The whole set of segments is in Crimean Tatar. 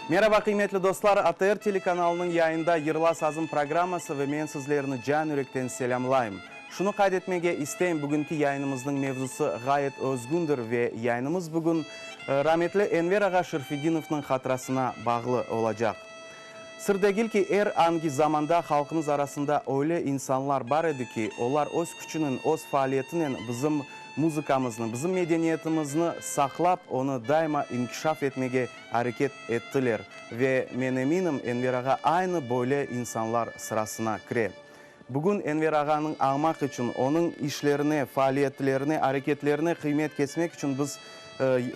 Meraba, qıymetli dostlar! ATR telekanalınıñ yayında Yırla sazım programması ve men sizlerni can-yürekten selâmlayım. Şunı qayd etmege isteyim, bugünki yayınımıznıñ mevzusı ğayet özgündir ve yayınımız bugün rametli Enver ağa Şerfedinovnıñ hatırasına bağlı olacaq. Sır degil ki, er angi zamanda halqımız arasında öyle insanlar bar edi ki, olar öz küçünen, öz faaliyetinen bizim muzıkamıznı, bizim medeniyetimizni saqlap, onı daima inkişaf etmege areket ettiler. Ve men eminim, Enver ağa aynı böyle insanlar sırasına kire. Bugün Enver ağanıñ añmaq içün, onıñ işlerine, faaliyetlerine, areketlerine qıymet kesmek içün biz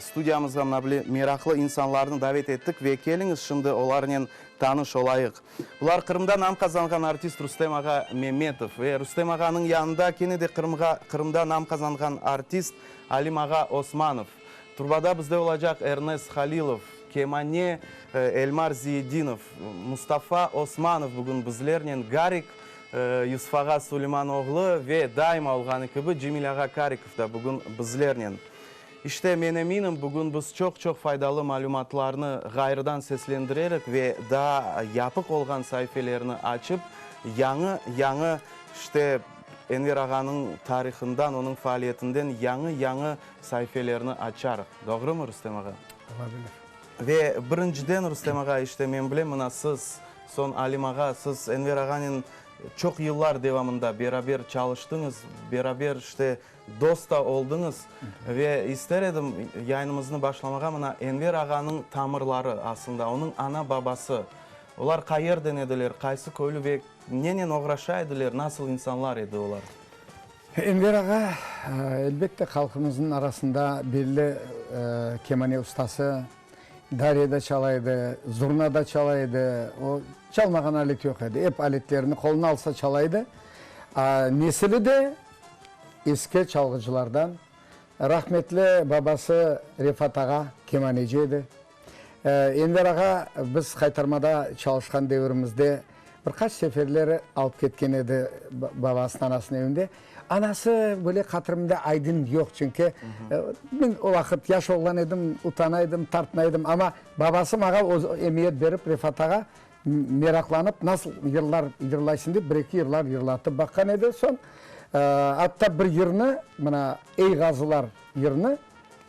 studiyamızğa mına böyle meraqlı insanlarnı davet ettik ve keliñiz şimdi olarnen tanış olayıq. Bular Qırımda nam qazanğan artist Rustem ağa Memetov ve Rustem ağanıñ yanında kene de Qırımğa Qırımda nam qazanğan artist Alim ağa Osmanov. Turbada bizde olacaq Ernes Halilov, kemane Elmar Ziyedinov, Mustafa Osmanov bugün bizlernen, Garik Yusuf ağa Suleyman oğlu ve daima olğanı kibi Cemil ağa Karikov da bugün bizlernen. İşte, men eminim, bugün biz çoq-çoq faydalı malümatlarnı ğayrıdan seslendirerek ve daa yapıq olğan saifelerni açıp, yañı, yañı, işte, Enver ağanıñ tarihından, onıñ faaliyetinden yañı, yañı saifelerni açarıq. Doğrumı, Rustem ağa? Olabilir. Ve birinciden, Rustem ağa, işte men bilem, mına siz, soñ Alim ağa, siz Enver ağanen çoq yıllar devamında beraber çalıştıñız, beraber, işte, dost da oldıñız. Ve ister edim yayınımıznı başlamağa, mına Enver ağanıñ tamırları, aslında, onıñ ana-babası, olar qayerden ediler, qaysı köylü ve nenen oğraşa ediler, nasıl insanlar edi olar? Enver ağa, elbette, halqımıznıñ arasında belli kemane ustası, dare da çala edi, zurna da çala edi, o, çalmağan alet yoq edi, ep aletlerini qoluna alsa çala edi. Nesili de eski çalğıcılardan, rahmetli babası Refat ağa kemaneci edi. Enver ağa biz Qaytarmada çalışqan devirimizde bir qaç seferleri alıp ketken edi babasınıñ, anasınıñ evinde. Anası böyle hatırımda aydın yoq, çünki men o vaqıt yaş oğlan edim, utana edim, tartına edim, amma babası maña öz emiyet berip, Refat ağa meraqlanıp, nasıl yırlar yırlaysıñ dep, bir-eki yırlar yırlatıp baqqan edi. Soñ atta bir yırnı, mına Ey ğazılar yırını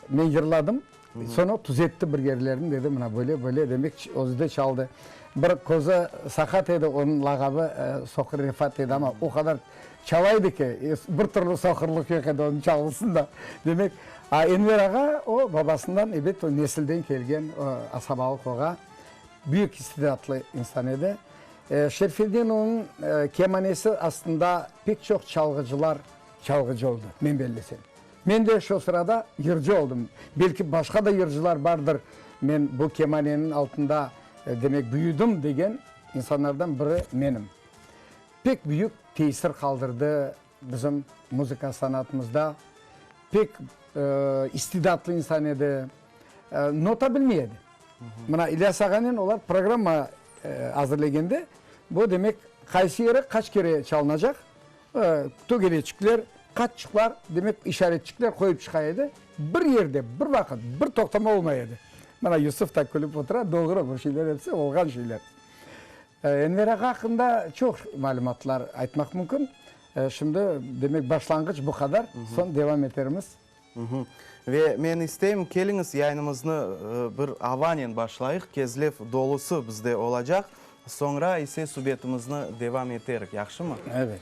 men yırladım. Soñ o tüzetti bir yerlerini, dedi, mına böyle, böyle, demek, özü de çaldı. Bir közü saqat edi, onıñ lağabı Soqur Refat edi, amma o qadar çala edi ki, bir türlü soqurlıq yoq edi onıñ çalğısında. Demek, a Enver ağa, o babasından, ebet, o nesilden kelgen, o asabalıq oğa büyük istidatlı insan edi. Şerfedinovnıñ kemanesi astında pek çoq çalğıcılar çalğıcı oldı, men bellesem. Men de şo sırada yırcı oldım. Belki başqa da yırcılar bardır, men bu kemaneniñ altında, demek, büyüdim degen insanlardan biri menim. Pek büyük tesir qaldırdı bizim muzıka sanatımızda. Pek istidatlı insan edi. Nota bilmey edi. Mına İlyas ağanen olar programma azırlegende, bu demek, qaysı yeri qaç kere çalınacaq, Tögereçikler, qatçıqlar, demek, işaretçikler qoyıp çıqa edi. Bir yerde, bir vaqıt, bir toqtama olmay edi. Mana Yusuf da külip otura, doğru, bu şeyler episi olğan şeyler. Enver ağa aqqında çoq malümatlar aytmaq mümkün. Şimdi, demek, başlanğıç bu qadar, soñ devam etermiz. Ve men isteyim, keliñiz, yayınımıznı bir avanen başlayıq, Kezlev dolusı bizde olacaq, soñra ise subetimizni devam eterik, yahşımı? Evet.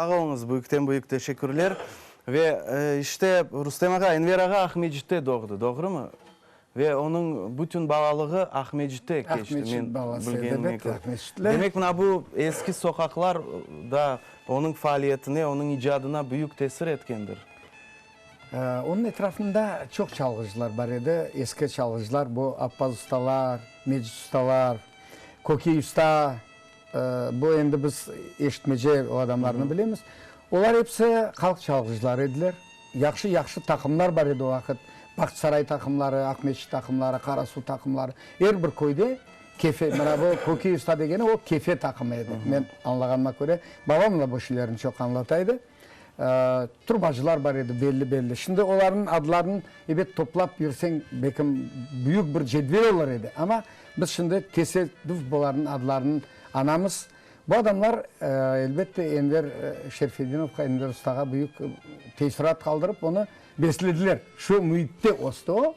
Sağ oluñız, büyükten-büyük teşekkürler. Ve, işte, Rustem ağa, Enver ağa Aqmescitte doğdı, doğrumı? Ve onıñ bütün balalığı Aqmescitte keçti, men bilgenime köre. Demek, mına bu eski soqaqlar da onıñ faaliyetine, onıñ icadına büyük tesir etkendir. Onıñ etrafında çoq çalğıcılar bar edi, eski çalğıcılar, bu Appaz ustalar, Mecit ustalar, Kökey usta, bu endi biz eşitmece o adamlarnı bilemiz. Olar episi halq çalğıcıları ediler. Yahşı-yahşı taqımlar bar edi o vaqıt, Bağçasaray taqımları, Aqmescit taqımları, Qarasuv taqımları. Er bir köyde Kefe, mına bu Kökey usta degeni o Kefe taqımı edi, men añlağanıma köre. Babam da bu şeylerni çoq añlata edi. Turbacılar bar edi belli-belli. Şimdi olarnıñ adlarını, ebet, toplap yürseñ, belkim, büyük bir cedvel olur edi. Amma biz şimdi tesadüf bularnıñ adlarını añamız. Bu adamlar, elbette, Enver Şerfedinovqa, Enver ustağa büyük teessurat qaldırıp, onı beslediler. Şu müitte östi o.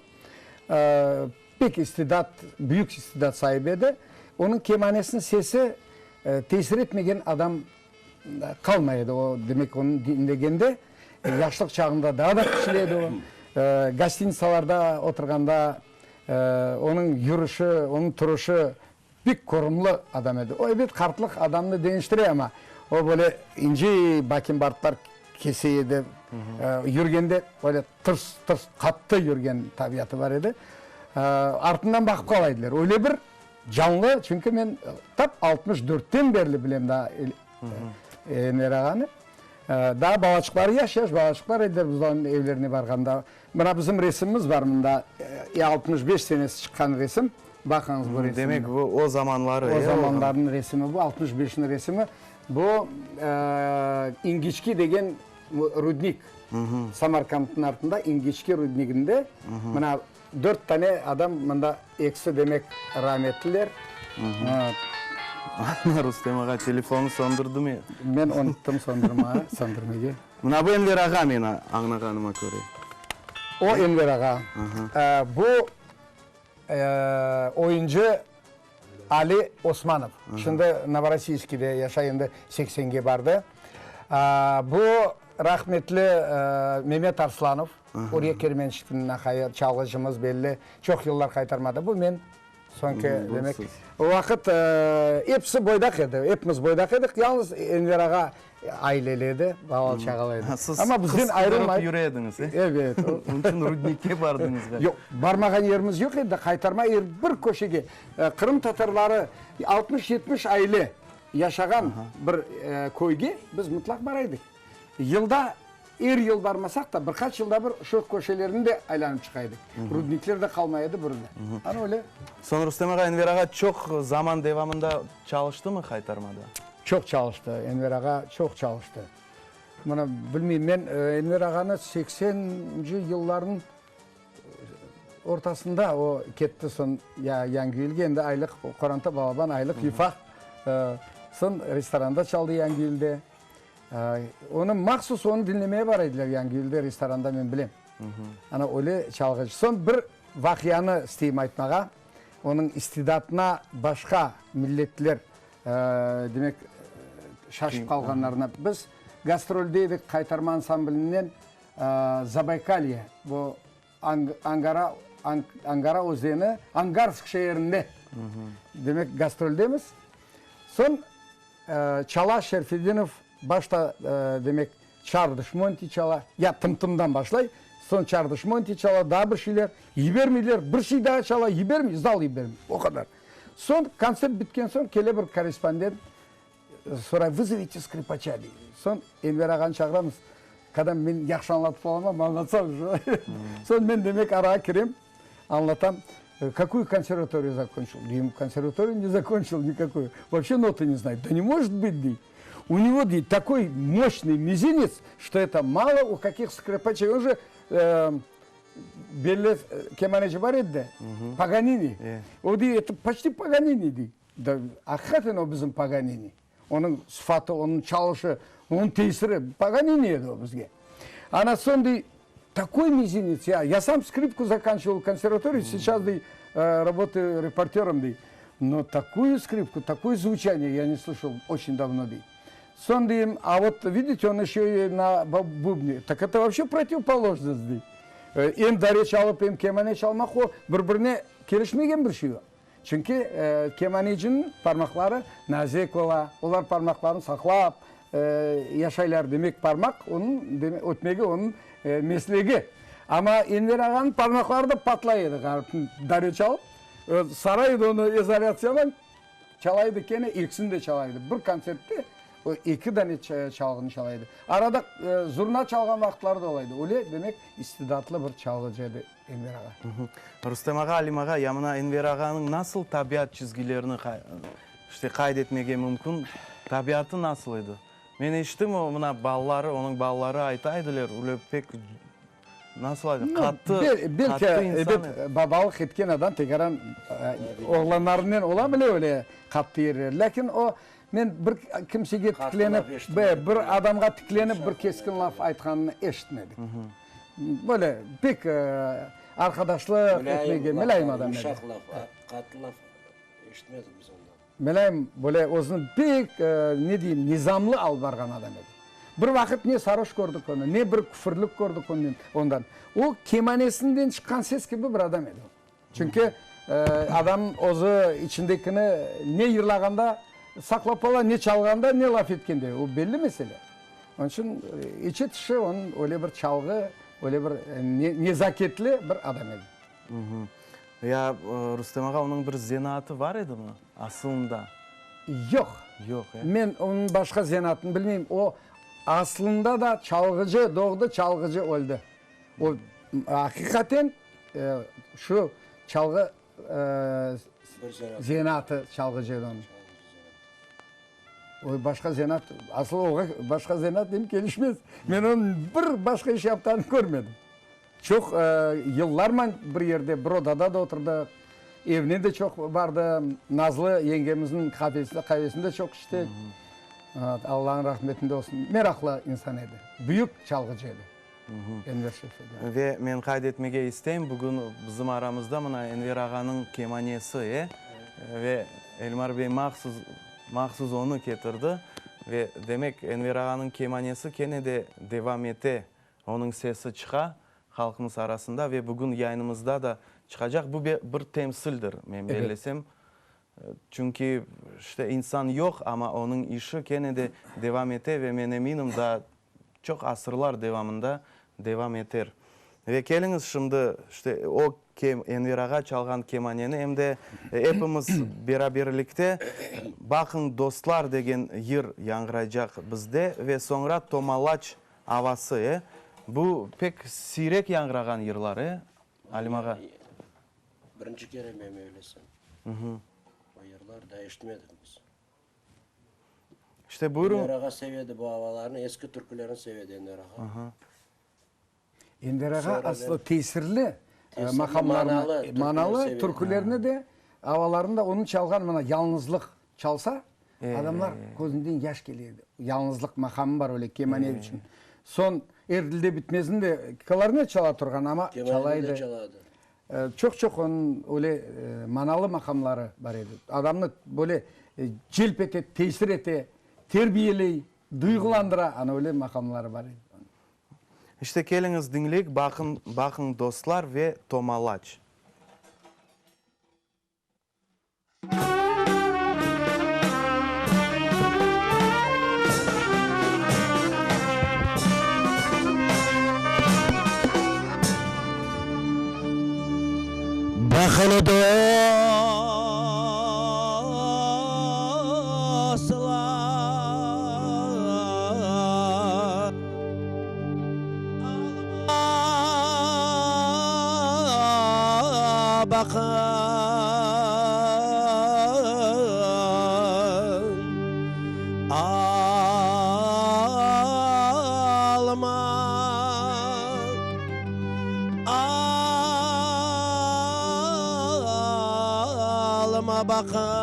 Pek istidat, büyük istidat saibi edi. Onıñ kemanesiniñ sesi tesir etmegen adam qalmay edi. O, demek, onı diñlegende, yaşlıq çağında daa da küçlü edi o. Gostinitsalarda oturğanda onıñ yürüşi, onıñ turuşı pek körümli adam edi. O, ebet, qartlıq adamnı deñiştire, amma o, böyle ince bakenbardlar kese edi. Yürgende böyle tırs-tırs, qattı yürgen tabiatı bar edi. Artından baqıp qala ediler. Öyle bir Canlı, çünki men tap 64-ten berli bilem daa Enver ağanı. Daa balaçıqları, yaş-yaş balaçıqlar ediler biz onıñ evlerine barğanda. Mına bizim resimimiz bar mında, 65 senesi çıqqan resim. Baqıñız bu resimni. Demek, bu o zamanları. O zamanlarnıñ resimi bu, 65-niñ resimi. Bu İngiçki degen rudnik, Samarkandnıñ artında İngiçki rudniginde mına Dört tane adam mında, ekisi demek rametliler. Ana, Rustem ağa telefonı söndürdimi? Men unuttım söndürmege, söndürmege. Mına bu Enver ağa, men añlağanıma köre. O Enver ağa. Bu oyuncı Ali Osmanov. Şimdi Novorossiyskide yaşay, endi seksenge bardı. Bu rahmetli Memet Arslanov. Uriye Kermençikliniñ aqayı, çalğıcımız belli, çoq yıllar qaytarmadı. Bu men, soñki, demek. O vaqıt episi boydaq edi, epimiz boydaq edik, yalnız Enver ağa aileli edi, balalı-çağalı edi. Siz Amma bizden ayrılmay. Yüre ediñiz, e? Evet. Onıñ içün rudnikke bardıñız ğaliba. Yoq, barmağan yerimiz yoq edi, qaytarma er bir köşege. Qırım tatarları 60-70 aile yaşağan bir köyge biz mıtlaq bara edik. Yılda, er yıl barmasaq da, bir qaç yılda bir şu köşelerni de aylanıp çıqa edik. Rudnikler de qalmay edi bir de. Ana öyle. Soñ Rustem ağa, Enver ağa çoq zaman devamında çalıştımı Haytarmada? Çoq çalıştı, Enver ağa çoq çalıştı. Mına, bilmeyim, men Enver ağanı sekseninci yıllarnıñ ortasında o ketti soñ ya Yangiyülge, endi aylıq, qoranta balaban aylıq yufaq. Soñ restoranda çaldı Yangiyülde. Onı mahsus onı diñlemeye bara ediler Yangiyülde restoranda, men bilem. Ana öyle çalğıcı. Soñ bir vaqianı isteyim aytmağa. Onıñ istidatına başqa milletler, demek, şaşıp qalğanlarına. Biz gastrolde edik Qaytarma ansamblinen Zabaykalye, bu Angara, Angara özeni, Angarsk şeerinde, demek, gastroldemiz. Soñ çala Şerfedinov, başta, demek, Çardış Monti çala, ya Tım-tımdan başlay, soñ Çardış Monti çala, daa bir şeyler, yibermeyler, bir şey daa çala, yibermey, zal yibermey, o qadar. Soñ kontsert bitken soñ kele bir korrespondent, Soray, vızovite skripaça, dey. Soñ Enver ağanı çağıramız. Kadâm men yahşı añlatıp olamam, añlatsam şu. Soñ men demek arağa kirem, añlatam. Kakuyu konservatoriyu zakonçil? Deyim, konservatoriyu ne zakonçil nikakuyu. Voobşe notı ne znает. Da ne может быть, dey. U nego, dey, takoy moşçnıy mizinets, çto eto malo u kakih skripaçey. On je belli kemaneci bar edi de, Paganini. O, dey, eto poçti Paganini, dey. Da, aqiqaten o bizim Paganini. Onıñ sıfatı, onıñ çalışı, onıñ tesiri, Paganini edi o bizge. Ana soñ, dey, takoy mizinets, ya, ya sam skripku zakançival konservatoriyu, seyças, dey, rabotayu reportörom, dey, no takuyu skripku, takoye zvuçaniye ya ne slışal oçün davno, dey. Soñ deyim, a vot vidite, on eşe i na bubne. Tak eto voobşe protivopoložnost, dey. Em dare çalıp, em kemane çalmaq o, bir-birine kelişmegen bir şey o. Çünki kemaneciniñ parmaqları nazik ola, olar parmaqlarını saqlap yaşaylar, demek parmaq onıñ, ötmegi onıñ meslegi. Amma Enver ağanıñ parmaqları da patlay edi, dare çalıp, sara edi onı izolâtsiyadan, çala edi kene, ekisini de çala edi. Bir kontsertte o eki dane çalğını çala edi. Arada zurna çalğan vaqıtları da ola edi. Öyle, demek, istidatlı bir çalğıcı edi. Enver ağa. Rustem ağa, Alim ağa, ya mına Enver ağanıñ nasıl tabiat çizgilerini işte qayd etmege mümkün? Tabiatı nasıl edi? Men eşittim, o mına balaları, onıñ balaları ayta ediler, öyle pek, nasıl aytayım, qattı, Belki, qattı insan ebet, edi. babalıq etken adam tekaran oğlanlarınen ola bile öyle qattı yerler. Lâkin o, men bir kimsege tiklenip, bir adamğa tiklenip bir keskin laf aytqanını eşitmedik. Böyle pek arqadaşlıq etmege mulâyim adam edi. Yumşaq laf, qattı laf eşitmedik biz ondan. Mulâyim, böyle özüni pek, ne deyim, nizamlı alıp barğan adam edi. Bir vaqıt ne saroş kördik onı, ne bir küfürlik kördik ondan. O, kemanesinden çıqqan ses kibi bir adam edi o. Çünki adam özü içindekini ne yırlağanda saqlap ala, ne çalğanda, ne laf etkende. O belli mesele. Onıñ içün içi-tışı onıñ öyle bir çalğı, öyle bir nezaketli bir adam edi. Ya, Rustem ağa, onıñ bir zenaatı bar edimi asılında? Yoq. Yoq, e? Men onıñ başqa zenaatını bilmeyim. O, aslında da çalğıcı doğdı, çalğıcı öldi. O, aqiqaten, şu çalğı zenaatı çalğıcı edi onıñ. O, başqa zenaat, asıl oğa başqa zenaat em kelişmez. Men onıñ bir başqa iş yapqanını körmedim. Çoq yıllarman bir yerde, bir odada da oturdıq. Evine de çoq bardım. Nazlı yengemizniñ qavesinde çoq içtik. Allanıñ rahmetinde olsun. Meraqlı insan edi. Büyük çalğıcı edi. Enver Şevfedyanov. Ve men qayd etmege isteyim, bugün bizim aramızda mına Enver ağanıñ kemanesi, e? Ve Elmar bey mahsus, mahsus onı ketirdi. Ve demek, Enver ağanıñ kemanesi kene de devam ete, onıñ sesi çıqa halqımız arasında ve bugün yayınımızda da çıqacaq. Bu bir temsildir, men bellesem. Çünki, işte, insan yoq, amma onıñ işi kene de devam ete ve men eminim, daa çoq asırlar devamında devam eter. Ve keliñiz şimdi, işte, o Enver ağa çalğan kemaneni em de epimiz beraberlikte Baqıñ, dostlar degen yır yañğıraycaq bizde ve soñra Tomalaç avası, e? Bu pek siyrek yañğırağan yırlar, e, Alim ağa? Birinci kere men öylesem. O yırlar daa eşitmedik biz. İşte buyurıñ. Enver ağa sevedi bu avalarnı, eski türkülerni sevedi Enver ağa. Enver ağa aslı tesirli maqamlarnı, manalı türkülerni de, avalarnı da, onıñ çalğan mına Yalnızlıq çalsa, adamlar közünden yaş kele edi. Yalnızlıq maqamı bar öyle kemane içün. Soñ Er dilde bitmezni de klarnet çala turğan, amma çala edi. Çoq-çoq onıñ öyle manalı maqamları bar edi. Adamnı böyle celp ete, tesir ete, terbiyeley, duyğulandıra, ana öyle maqamları bar edi. İşte, keliñiz diñleyik, baqıñ, baqıñ, dostlar ve Tomalaç. Baqıñ, dostlar, Alma baqın, alma, alma baqın,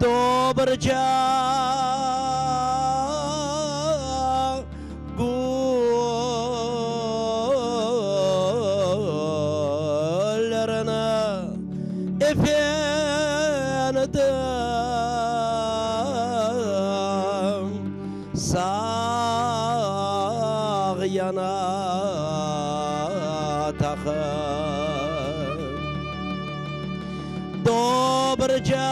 Dobrca güllerini, efendim. yana taqım. Dobrca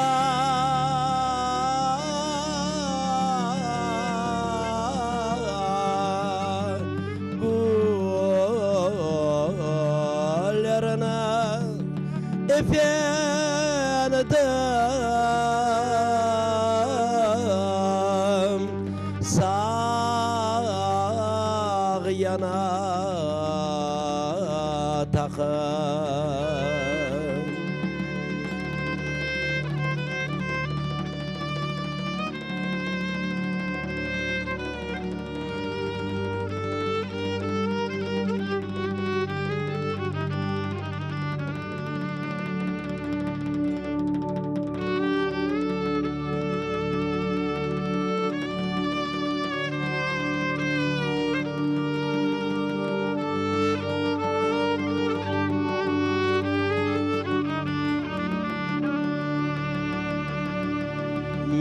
güllerini efendim sağ yana taqım.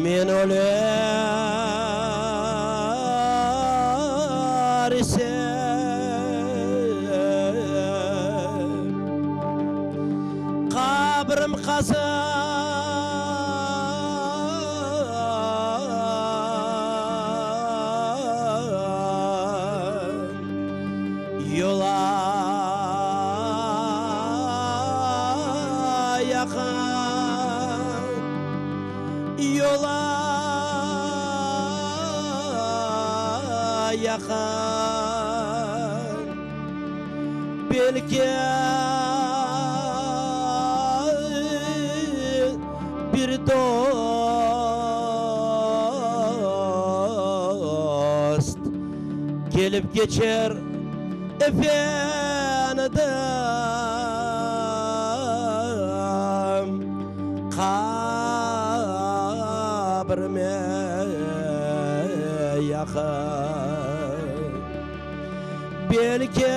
Men öler isem, Qabrim qazar. Yola yaqın, yola yaqın, belki bir dost kelip keçer. Efendim, qabrime yaqın. Belki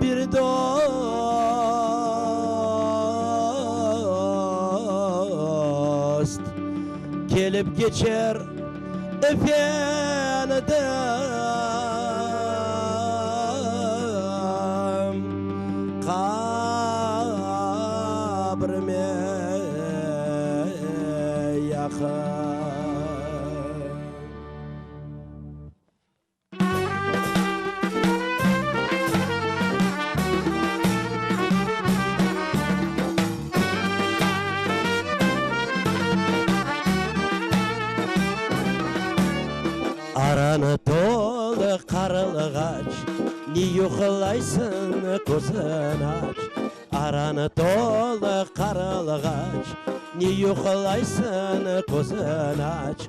bir dost kelip keçer. Efendim, qabrime yaqın. Aranı tolu qarılğaç, Ne yuqlaysıñ, közüñ aç. Aranı tolu qarılğaç, Ne yuqlaysıñ, közüñ aç.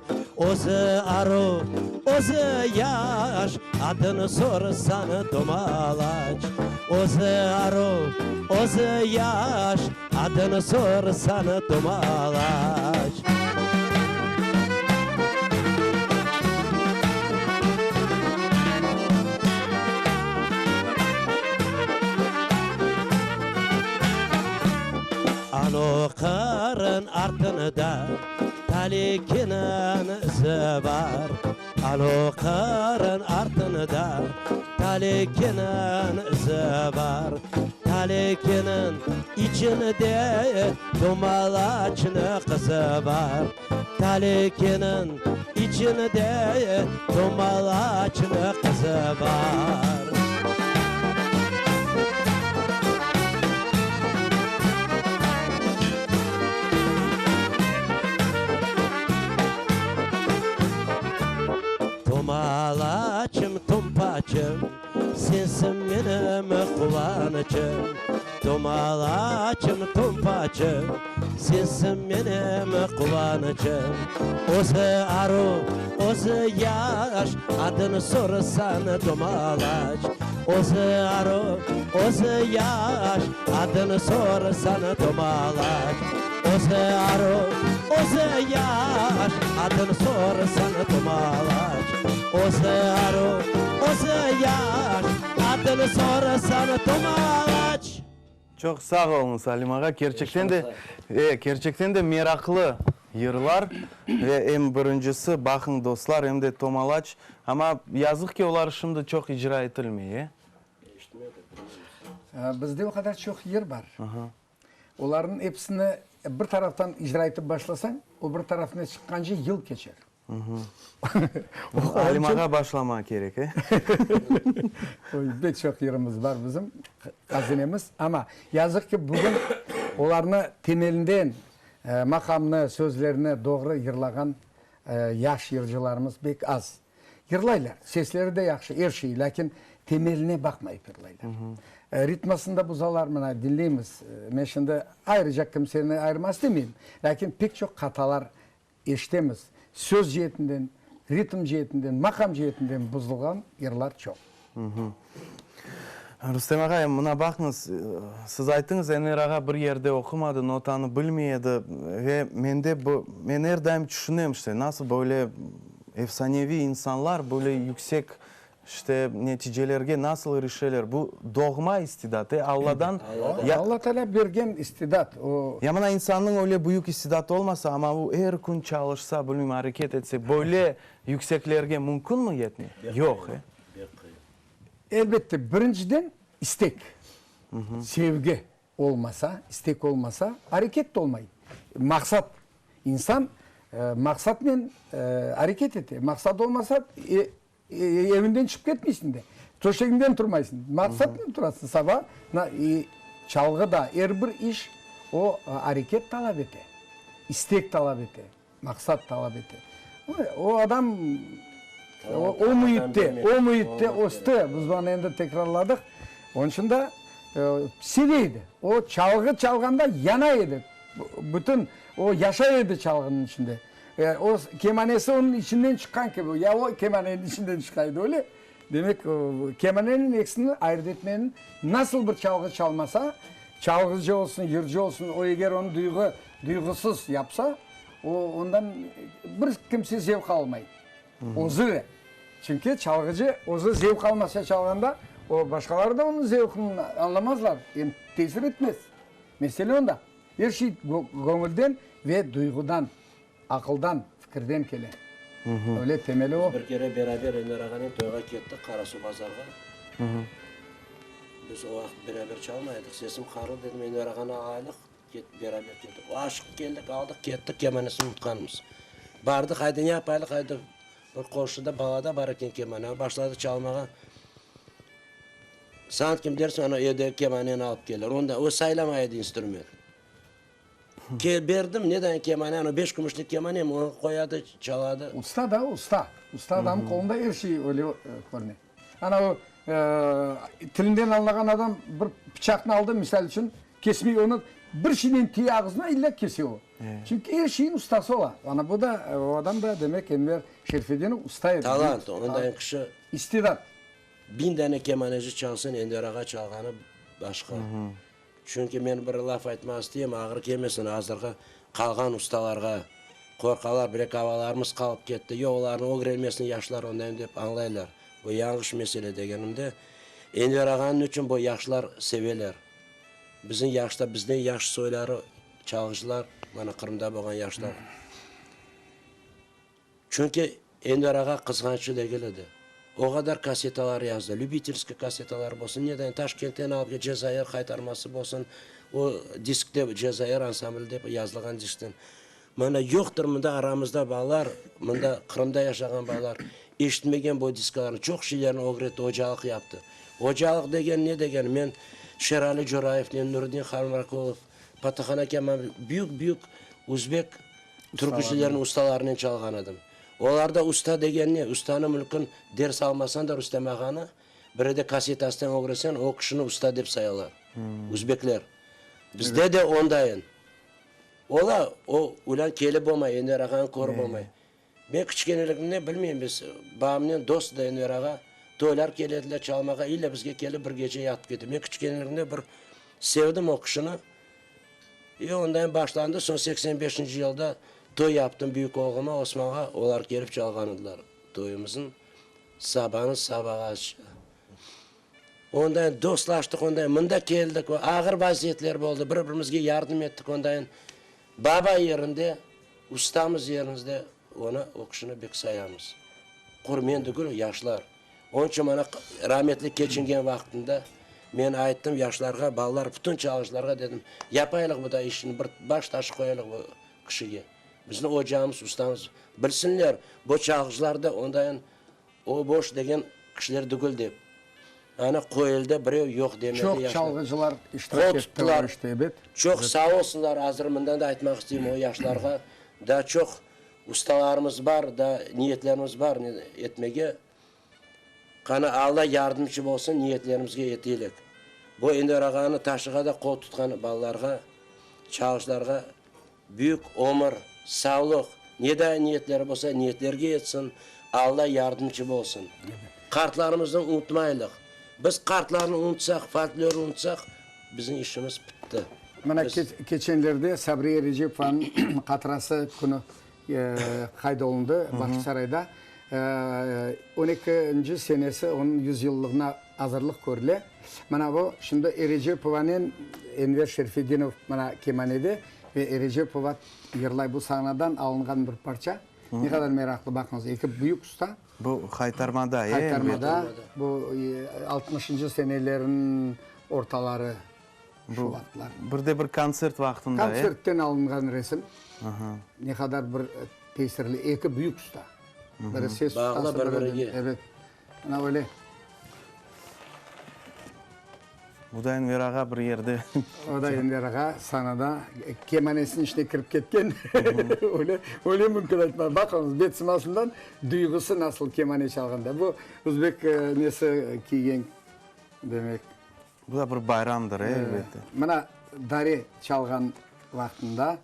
Özü aruv, özü yaş, Adını sorsañ domalaç. Özü aruv, özü yaş, Adını sorsañ domalaç. Ano qırın artında Talekeniñ izi bar. Ano qırın artında Talekeniñ izi bar. Talekeniñ içinde Domalaçnı qızı bar. Talekeniñ içinde Domalaçnı qızı bar. Tomalaçım, tompaçım, sensiñ menim quvanıçım. Tomalaçım, tompaçım, sensiñ menim quvanıçım. Özü aruv, özü yaş, adını sorsañ Tomalaç. Özü aruv, özü yaş, adını sorsañ Tomalaç. Özü aruv, özü yaş, adını sorsañ Tomalaç. Özü aruv, özü yaş, adını sorsañ Tomalaç. Çoq sağ oluñız, Alim ağa. Kerçekten de, kerçekten de meraqlı. Yırlar ve em birincisi, Baqıñ, dostlar, em de Tomalaç. Amma yazıq ki, olar şimdi çoq icra etilmey, e? Bizde o qadar çoq yır bar. Olarnıñ episini bir taraftan icra etip başlasañ, o bir tarafına çıqqance yıl keçer. Alim ağa başlamaq kerek, e? Pek çoq yırımız bar bizim, hazinemiz. Amma yazıq ki, bugün olarnı temelinden maqamnı, sözlerini doğru yırlağan yaş yırcılarımız pek az. Yırlaylar, sesleri de yahşı, er şey, lâkin temeline baqmayıp yırlaylar. Ritmasını da buzalar, mına, diñleymiz. Men şimdi ayrıca kimseni ayırmaq istemeyim, lâkin pek çoq hatalar Eşitemiz, söz ceetinden, ritm ceetinden, maqam ceetinden buzulğan yırlar çoq. Rustem ağa, mına baqıñız, siz ayttıñız, Enver ağa bir yerde oqumadı, notanı bilmey edi ve mende bu, men er daim tüşünem, işte, nasıl böyle efsaneviy insanlar böyle yüksek İşte, neticelerge nasıl irişeler? Bu doğma istidat, e, Alladan. Ya, Alla Teala bergen istidat, o. Ya mına insannıñ öyle büyük istidatı olmasa, amma o er kün çalışsa, bilmeyim, areket etse, böyle yükseklerge mümkünmi yetmek? Yoq, e. Pek qıyın. Elbette, birinciden, istek, sevgi. Olmasa, istek olmasa, areket de olmay. Maqsat, insan maqsatnen areket ete. Maqsat olmasa, evinden çıqıp ketmeysiñ de, töşegiñden turmaysıñ. Maqsatnen turasıñ. Saba çalğı da, er bir iş o areket talap ete, istek talap ete. Maqsat talap ete. O adam o müitte, o müitte östi. Biz bunı endi tekrarladıq. Onıñ içün de seve edi. O çalğı çalğanda yana edi. Bütün o yaşay edi çalğınıñ içinde. O kemanesi onıñ içinden çıqqan kibi. Ya o kemaneniñ içinden çıqa edi, öyle. Demek, kemaneniñ ekisini ayırt etmeniñ nasıl bir çalğı çalmasa, çalğıcı olsun, yırcı olsun, o eger onı duyğı, duyğusız yapsa, o ondan bir kimse zevq almay. Özü de. Çünki çalğıcı özü zevq almasa çalğanda, o başqaları da onıñ zevqını añlamazlar, em tesir etmez. Mesele onda. Er şey göñülden ve duyğudan. Aqıldan, fikirden kele. Öyle temeli o. Biz bir kere beraber Enver ağanen toyğa kettik Qarasuvbazarğa. Biz o vaqıt beraber çalmay edik. Sesim qarlı dedim, Enver ağanı alaylıq, beraber kettik. Aşıqıp keldik, aldıq, kettik, kemanesini unutqanmız. Bardıq, ayda ne yapaylık, ayda bir qomşuda balada bar eken kemane, başladı çalmağa. Saat kim dersiñ, ana evdeki kemaneni alıp kelir. Onda o saylamay edi instrument. Ke, berdim, ne dayın kemane, ana beş kümüşlik kemanem, onı qoyadı, çaladı. Usta da, usta. Usta adamnıñ qolunda er şey öyle körüne. Ana o, tilinden añlağan adam bir pıçaqnı aldı, misal içün, kesmey, onı bir şeynen tiye ağızına, illa kese o. Çünki er şeyniñ ustası ola. Ana bu da, o adam da, demek, Enver Şerfedinov usta edi. Talant, ondayın kişi. İstidat. Biñ dane kemaneci çalsın, Enver ağa çalğanı başqa. Çünki men bir laf aytmaq isteyim, ağır kelmesin azırğı qalğan ustalarğa. Qorqalar, bir-eki avalarımız qalıp ketti, yoq, olarnı ögrenmesin yaşlar ondayım dep añlaylar. Bu yañğış mesele degenimde, Enver ağanıñ içün bu yaşlar seveler. Bizim yaşta, bizden yaş soyları çalğıcılar, mana Qırımda bolğan yaşlar. Çünki Enver ağa qızğançı degil edi. O qadar kassetalar yazdı, lübitelskiy kassetalar bolsun, neden Taşkentten alıp kelip Cezair qaytarması bolsun, o diskte Cezair ansambli dep yazılğan diskten. Mana yoqtır mında aramızda balalar, mında Qırımda yaşağan balalar eşitmegen bu diskalarnı, çoq şeylerni ögretti, ocalıq yaptı. Ocalıq degen ne degen, men Şerali Cörayevnen, Nuriddin Hamrakulov, Patahan aka, büyük-büyük üzbek Türkücilerniñ ustalarınen çalğan edim. Olarda usta degen ne? Ustanı mülkün ders almasañ da Rustem ağanı, biri de kassetasınen ögrenseñ, o kişini usta dep sayalar. Üzbekler. Bizde de ondayın. Ola, o ulân kelip olmay, Enver ağanı körip olmay. Men kiçkeneligimden bilmeyim, biz babamnen dost edi Enver ağa, toylar kele ediler çalmağa, ille bizge kelip bir gece yatıp kete. Men kiçkeneligimden bir sevdim o kişini. E, ondan başlandı, soñ 85-nci yılda toy yaptım büyük oğluma, Osmanğa, olar kelip çalğan ediler toyumıznı, sabanı sabağace. Ondan dostlaştıq, ondan mında keldik, ağır vaziyetler boldı, bir-birimizge yardım ettik, ondan baba yerinde. Ustamız yerinizde onı, o kişini bek sayamız. Qur men tügül, yaşlar. Onıñ içün mana rametli keçingen vaqtında men ayttım yaşlarğa, balalar, bütün çalışlarğa dedim, yapaylıq bu da işni, bir baş taşı qoyayıq bu kişige. Bizni ocamız, ustamız bilsinler, bu çalğıcılar da ondayın o boş degen kişiler tügül dep. Ana qoyuldı, birev yoq demedi Çoq yaşlar. çalğıcılar iştirak Qol etti o tuttılar. işte, ebet. Çoq sağ olsunlar, azır mından da aytmaq isteyim o yaşlarğa da çoq Ustalarımız bar da, niyetlerimiz bar etmege. Qana, Alla yardımcı bolsun, niyetlerimizge yeteylik. Bu Enver ağanı taşığa da qol tutqan balalarğa, çalışlarğa büyük ömür, sağlıq, ne da niyetleri bolsa, niyetlerge yetsin, Alla yardımcı bolsun. Qartlarımıznı unutmaylıq. Biz qartlarnı unutsaq, folklornı unutsaq, bizim işimiz pitti. Mına keçenlerde Sabriye Erecepovanıñ hatırası künü qayd olundı Bağçasarayda. On ekinci senesi onıñ yüzyıllığına azırlıq körüle. Mına bu şimdi Erecepovanen Enver Şerfedinov mına kemanede ve Erecepova yırlay. Bu sahnadan alınğan bir parça. Ne qadar meraqlı, baqıñız, eki büyük usta. Bu Haytarmada, e? Haytarmada, bu altmışıncı senelerniñ ortaları. Şu vaqıtlar. Bir de bir kontsert vaqtında, e? Kontsertten alınğan resim. Ne qadar bir tesirli. Eki büyük usta. Biri ses ustası, Bağlı bir-birige. Evet. Mına öyle. Bu da Enver ağa bir yerde. O da Enver ağa sanada kemanesiniñ içine kirip ketken. Öyle, öyle mümkün aytmaq. Baqıñız, bet sımasından duyğusı nasıl kemane çalğanda. Bu özbek nesi kiygen, demek. Bu da bir bayramdır, e, elbette. Mına dare çalğan vaqtında.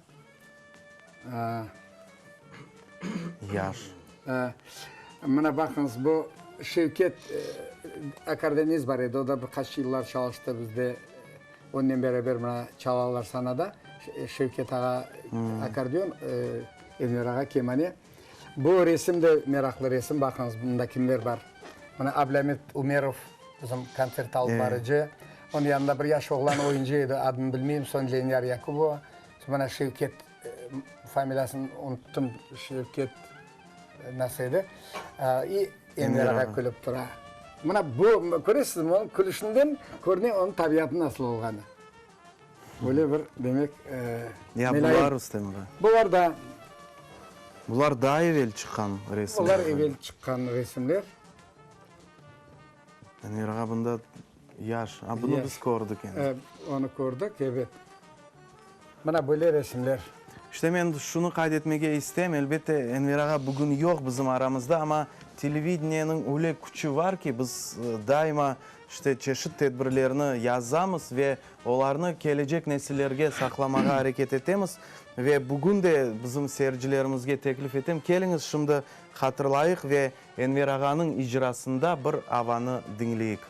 Yaş. Mına baqıñız, bu Şevket akkordeonist bar edi, o da bir qaç yıllar çalıştı bizde, onnen beraber mına çalalar sanada, Şevket ağa akkordeon, Enver ağa kemane. Bu resim de meraqlı resim, baqıñız, bunda kimler bar. Mına Ablâmit Ümerov, bizim kontsert alıp barıcı, onıñ yanında bir yaş oğlan oyuncı edi, adını bilmeyim, soñ Leniyar Yakubova, mına Şevket, familiyasını unuttım, Şevket nasıl edi, i Enver ağa külip tura. Mına bu, köresizmi, onıñ külüşinden körüne onıñ tabiatı nasıl olğanı. Böyle bir, demek, Ya bular, Rustem ağa? Bular da. Bular daa evel çıqqan resimler. Bular evel çıqqan resimler. Enver ağa bunda yaş. A, bunı biz kördik endi. Onı kördik, ebet. Mına böyle resimler. İşte men şunı qayd etmege isteyim, elbette, Enver ağa bugün yoq bizim aramızda, amma televideniyeniñ öyle küçü var ki, biz daima işte çeşit tedbirlerni yazamız ve olarnı kelecek nesillerge saqlamağa areket etemiz. Ve bugün de bizim seyircilerimizge teklif etem, keliñiz şimdi hatırlayıq ve Enver ağanıñ icrasında bir avanı diñleyik.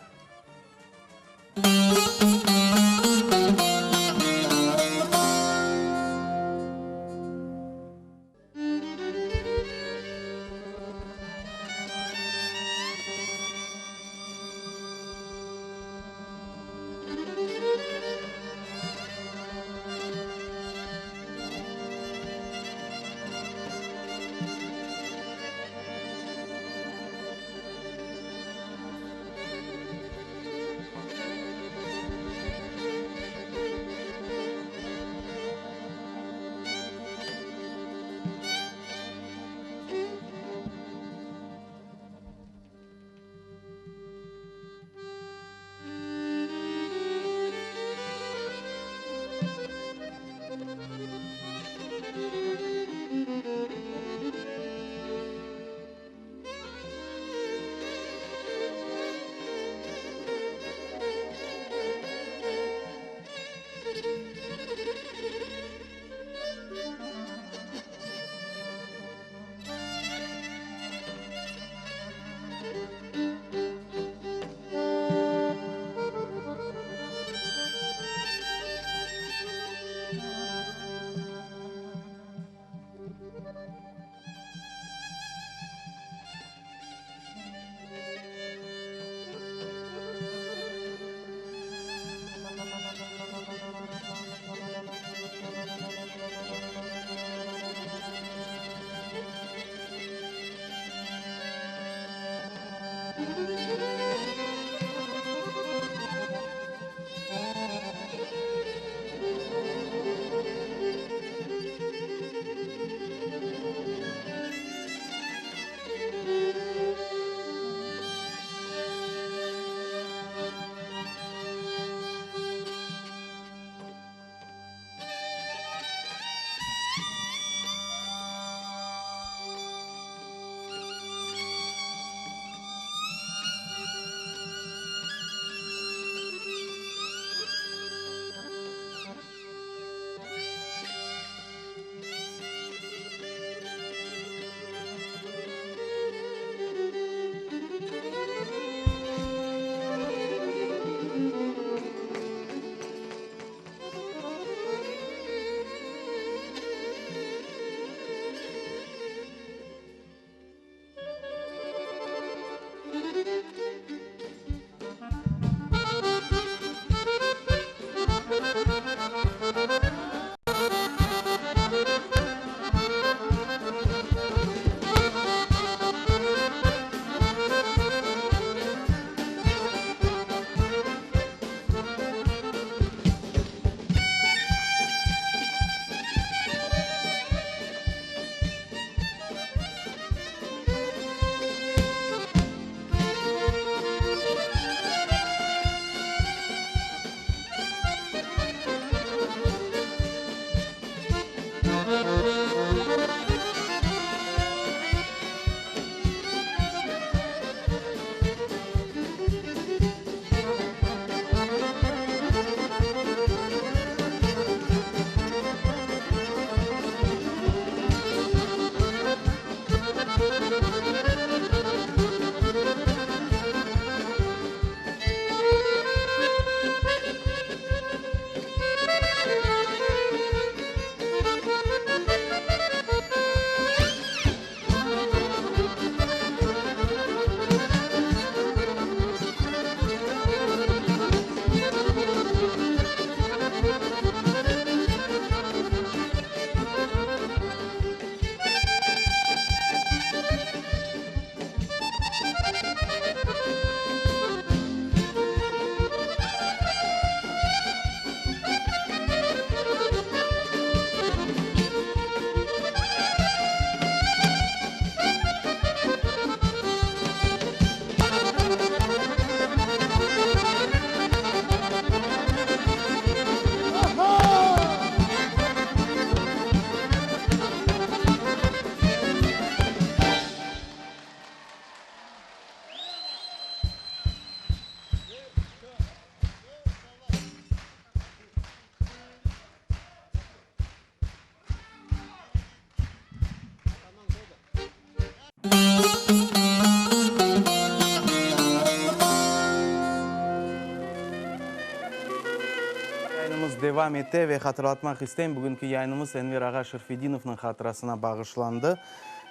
devam ete ve hatırlatmaq isteyim, bugünki yayınımız Enver ağa Şerfedinovnıñ hatırasına bağışlandı.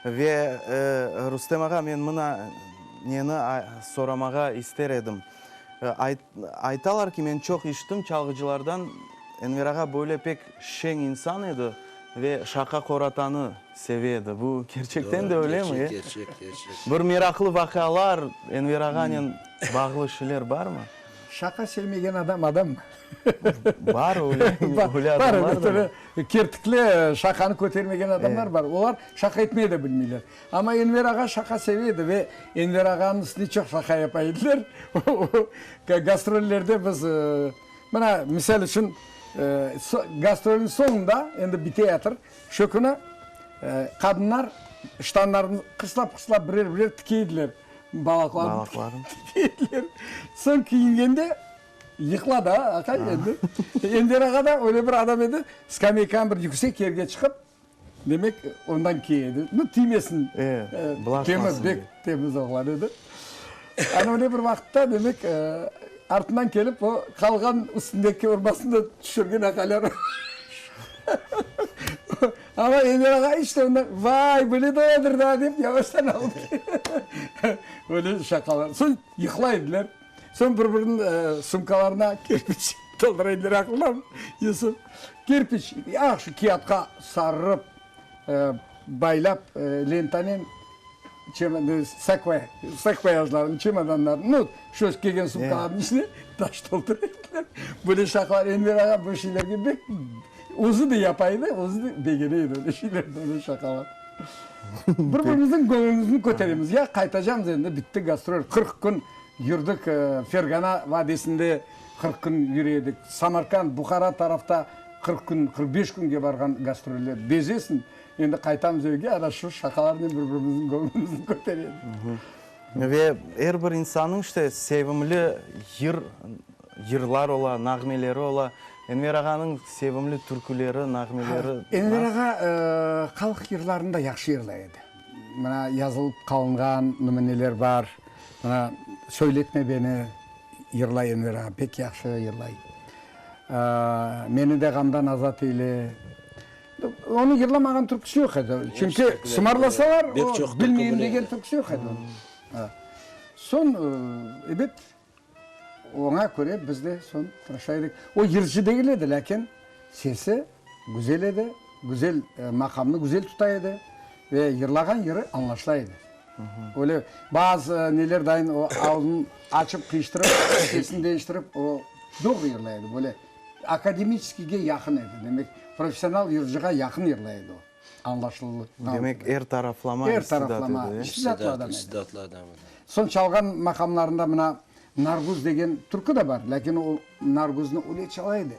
Ve, Rustem ağa, men mına neni soramağa ister edim. Aytalar ki, men çoq işittim çalğıcılardan, Enver ağa böyle pek şeñ insan edi ve şaqa-qoratanı seve edi. Bu kerçekten de öyle mi? Kerçek, kerçek, kerçek. Bir meraqlı vaqialar, Enver ağanen bağlı şeyler barmı? Şaqa sevmegen adam adam mı? Bar öyle, öyle adamlar da bar. Kertikli şaqanı kötermegen adamlar bar. Olar şaqa etmeye de bilmeyler. Amma Enver ağa şaqa seve edi ve Enver ağanıñ üstüne çoq şaqa yapa ediler. Gastrollerde biz, mına, misal içün, gastrolniñ soñunda, endi biteyatır, şu künü qadınlar ştanlarını qıslap-qıslap birer-birer tike ediler, balaqlarını tike ediler. Soñ kiyingende yıqıla da, aqay, endi. Enver ağa da öyle bir adam edi, skameykanı bir yüksek yerge çıqıp, Demek, ondan key edi. Nu, tiymesin. Temiz, bek temiz oğlan edi. Ana öyle bir vaqıtta, demek, artından kelip, o qalğan üstündeki urbasını da tüşürgen aqaylar. Amma Enver ağa iç de ondan, vay, böyle de oladır da, dep yavaştan alıp öyle şaqalar. Soñ yıqlay ediler. Soñ bir-biriniñ sumkalarına kirpiç toldura ediler, aqıldan, Yusuf. Kirpiç, yahşı kâğıtqa sarıp, baylap lentanen sakvoyajlarnı, çemodanlarnı, nu, şu kelgen sumkalarnıñ içine taş toldura ediler. Böyle şaqalar, Enver ağa bu şeylerge bek özü de yapa edi, özü de begene edi öyle şeylerni, öyle şaqalar. Bir-birimizniñ göñlümizni köteremiz. Ya qaytacamız endi, bitti gastrol, 40 kün yürdik, Fergana vadisinde 40 kün yüre edik, Samarkand, Buhara tarafta 40 kün, 45 künge barğan gastroller. Bezesiñ, endi qaytamız evge, ana şu şaqalarnen bir-birimizniñ göñlümizni kötere edik. Ve er bir insannıñ işte sevimli yır, yırlar ola, nağmeleri ola. Enver ağanıñ sevimli türküleri, nağmeleri Enver ağa halq yırlarını da yahşı yırlay edi. Mına yazılıp qalınğan nümüneler bar. Mına Söyletme beni yırlay Enver ağa, pek yahşı yırlay. Meni de ğamdan azat eyle. Onıñ yırlamağan türküsi yoq edi. Çünki sımarlasalar, o, bilmeyim degen türküsi yoq edi onıñ. Soñ, ebet, oña köre biz de soñ tırışa edik. O yırcı degil edi, lâkin sesi güzel edi, güzel maqamnı güzel tuta edi ve yırlağan yırı añlaşıla edi. Öyle bazı neler dayın o ağzını açıp qıyıştırıp, sesini deñiştirip, o doğru yırlay edi, böyle akademiçeskiyge yaqın edi, demek, professional yırcığa yaqın yırlay edi o, añlaşıldı. Demek, er taraflama Er taraflama istidat edi. İstidatlı adam edi. İstidatlı adam edi. Soñ çalğan maqamlarında mına Narguz degen türkü de bar, lâkin o Narguznı öyle çala edi,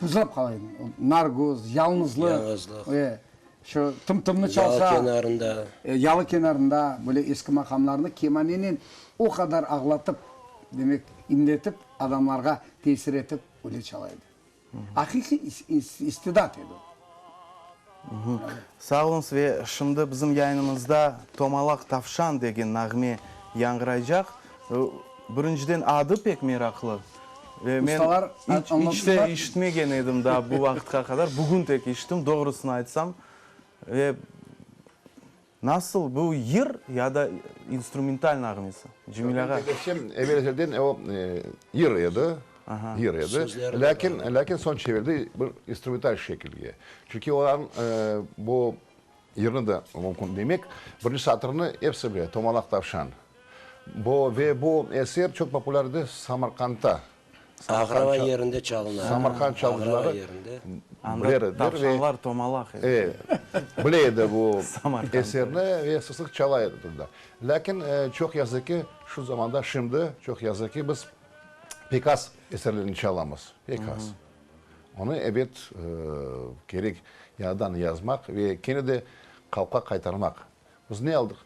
buzlap qala ediñ. O Narguz, Yalnızlıq. Yalnızlıq. E, şu Tım-tımnı çalsa. Yalı kenarında. Yalı kenarında böyle eski maqamlarnı kemanenen o qadar ağlatıp, demek, inletip, adamlarğa tesir etip öyle çala edi. Aqiqiy istidat edi o. Sağ oluñız ve şimdi bizim yayınımızda Tomalaq tavşan degen nağme yañğıraycaq. Birinciden adı pek meraqlı. Ve men iç te işitmegen edim daa bu vaqıtqa qadar. Bugün tek işittim, doğrusını aytsam. Ve Nasıl, bu yır ya da instrumental nağmesi? Cemil ağa. Evel-ezelden o yır edi, yır edi, lâkin, lâkin soñ çevirdi bir instrumental şekilge. Çünki olarnıñ bu yırnı da mümkün demek, birinci satırını episi bile, Tomalaq tavşan. Bu ve bu eser çoq populâr edi Samarqandta. Ağrava yerinde çalına. Samarqand çalğıcıları Anda tavşanlar tomalaq edi. Bile edi bu eserni ve sıq-sıq çala edi tunda. Lâkin çoq yazıq ki, şu zamanda, şimdi, çoq yazıq ki, biz pek az eserlerni çalamız, pek az. Onı, ebet, kerek yañıdan yazmaq ve kene de halqqa qaytarmaq. Biz ne aldıq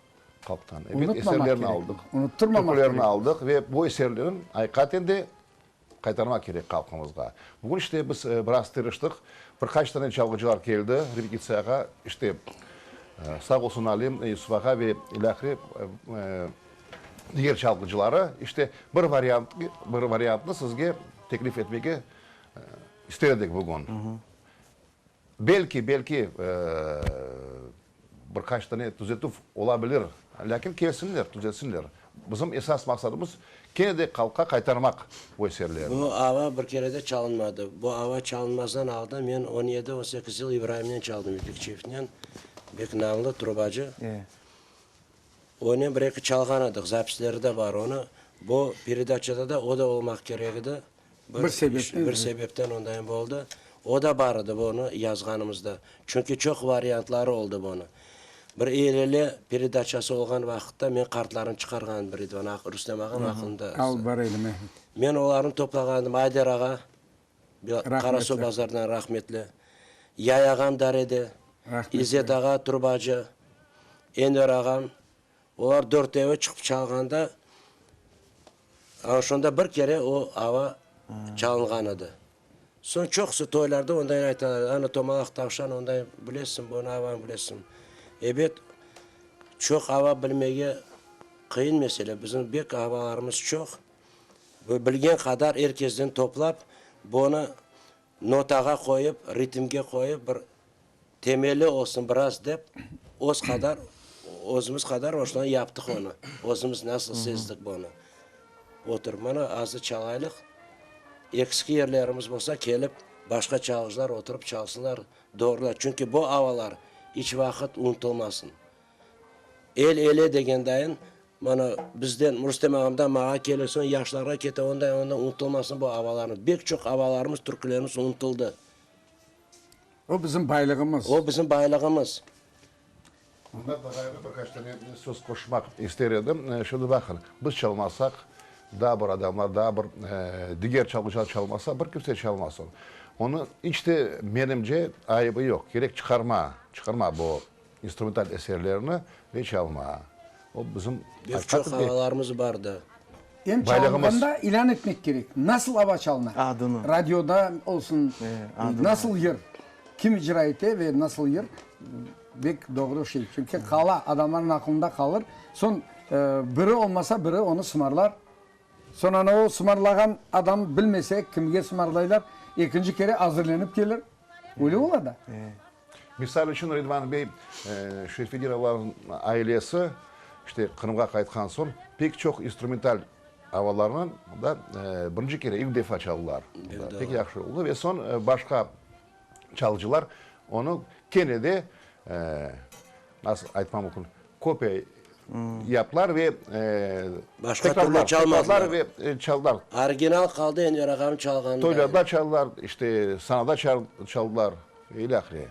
halqtan? Ebet, eserlerni aldıq, türkülerni aldıq ve bu eserlerni aqiqaten de qaytarmaq kerek halqımızğa. Bugün işte biz biraz tırıştıq, bir qaç tane çalğıcılar keldi repetitsiyağa, işte, sağ olsun Alim, Yusuf ağa ve ilâhre diger çalğıcıları, işte, bir variant, bir variantnı sizge teklif etmege. İster edik bugün. Belki, belki, bir qaç tane tüzetüv ola bilir, lâkin kelsinler, tüzetsinler. Bizim esas maqsadımız, kene de halqqa qaytarmaq bu eserlerni. Bu ava bir kere de çalınmadı. Bu ava çalınmazdan aldın men on yedi, on sekiz yıl İbraimnen çaldım, İpekçiyevnen, bek namlı trubacı. Onen bir-eki çalğan edik, zapisleri de bar onı. Bu peredaçada da o da olmaq kerek edi. Bir sebepten. Bir sebepten ondayın boldı. O da bar edi bunı yazğanımızda. Çünki çoq variantları oldı bunı. Bir el-ele peredaçası olğan vaqıtta men kartlarını çıqarğan bir Ridvan ağa, Rustem ağam aqlında. Al, bar edi, mehmet. Men olarnı toplağan edim. Ayder ağa, Qarasuvbazardan rahmetli. Yay ağam Darede. İzzet ağa, trubacı. Enver ağam. Olar dörtevi çıqıp çalğanda, ana şonda bir kere o ava çalınğan edi. Soñ çoqusı toylarda onday aytalar edi, ana Tomalaq tavşan onday bilesiñ, bunı avanı bilesiñ. Ebet, çoq ava bilmege qıyın mesele, bizim bek avalarımız çoq. Bilgen qadar er kesden toplap, bunı Notağa qoyıp, ritmge qoyıp, bir temeli olsun biraz dep, öz qadar, özümiz qadar oşunı yaptıq onı. Özümiz nasıl sezdik bunı. Oturıp, mana azı çalaylıq, eksik yerlerimiz bolsa, kelip, başqa çalğıcılar oturıp çalsınlar, doğrular. Çünki bu avalar iç vaqıt unutılmasın. El ele degen dayın, mana bizden, Rustem ağamdan mağa kele, soñ yaşlarğa kete, onday, onday unutılmasın bu avalarımız. Bek çoq avalarımız, türkülerimiz unutıldı. O bizim baylığımız. O bizim baylığımız. Bundan da ğayrı bir qaç tane söz qoşmaq ister edim. Şimdi baqın, biz çalmasaq, daa bir adamlar, daa bir diger çalğıcılar çalmasa, bir kimse çalmasın. Onı iç te, menimce, ayıbı yoq. Kerek çıqarma, çıqarma bu İnstrumental eserlerni ve çalma. O bizim Bek çoq avalarımız bardı. Em çalınğanda ilân etmek kerek, nasıl ava çalına, Adını. radioda olsun, nasıl yır, kim icra ete ve nasıl yır, bek doğru şey. Çünki qala, adamlarnıñ aqlında qalır. Soñ biri olmasa, biri onı sımarlar. Soñ ana o sımarlağan adam bilmese, kimge sımarlaylar, ekinci kere azırlenip kelir. Öyle ola da. Misal içün, Ridvan bey, Şerfedinovlarnıñ ailesi, işte, Qırımğa qaytqan soñ, pek çoq instrumental avalarnı da birinci kere, ilk defa çaldılar. Pek yahşı oldı. Ve soñ başqa çalğıcılar onı kene de, nasıl aytmam mümkün, kopiya yaptılar ve Başqa türlü çalmadılar. Ve çaldılar. Original qaldı Enver ağam çalğanı. Toylarda çaldılar, işte, sanada çaldılar. Ve ilâhre.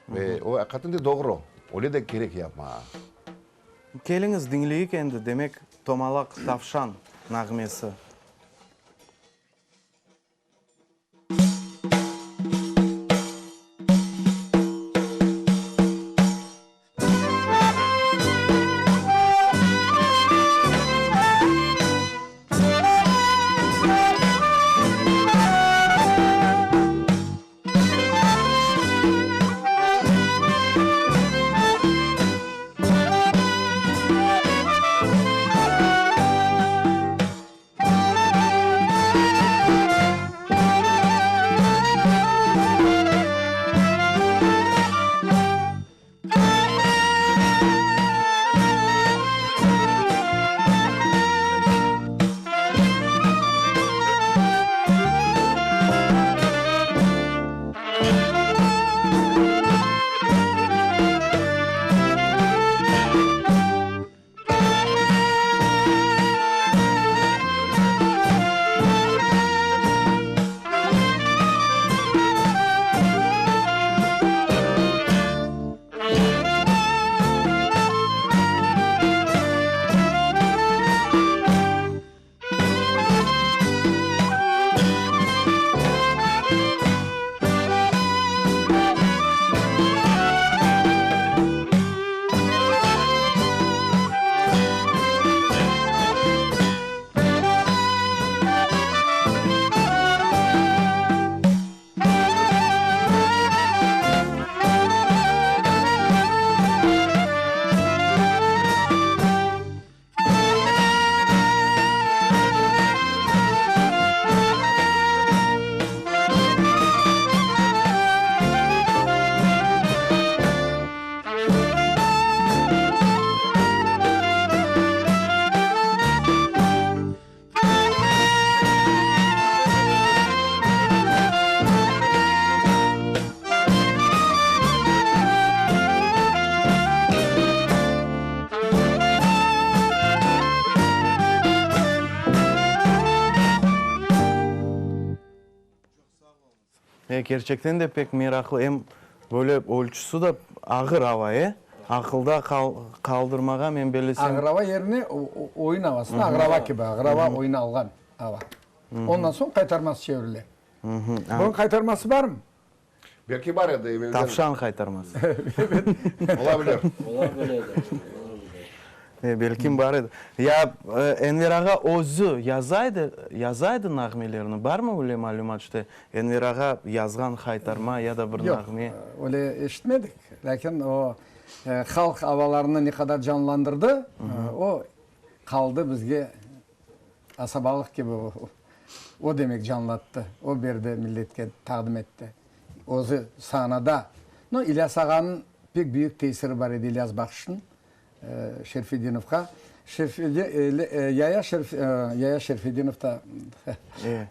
Ve o aqiqaten de doğru. Öyle de kerek yapmağa. Keliñiz, diñleyik endi, demek, Tomalaq tavşan nağmesi. E, kerçekten de pek meraqlı, em böyle ölçüsü de ağır ava, e? Aqılda qaldırmağa men bellesem. Ağır ava yerine oyun avasını ağır ava kibi, ağır ava oynalğan ava. Ondan soñ qaytarması çevirile. Bunıñ qaytarması barmı? Belki bar edi evelden. Tavşan qaytarması. Ola bilir. Ola bilir. E, belkim bar edi. Ya Enver ağa özü yaza edi, yaza edi nağmelerni? Barmı öyle malümat, işte, Enver ağa yazğan haytarma ya da bir nağme? Yoq, öyle eşitmedik. Lâkin o, halq avalarını ne qadar canlandırdı, o, qaldı bizge asabalıq kibi. O, demek, canlattı, o berdi milletke, taqdim etti. Özü sahnada. No, İlyas ağanıñ pek büyük tesiri bar edi, İlyas Bahşışnıñ. Şerfedinovqa. Yaya Yaya Şerfedinov da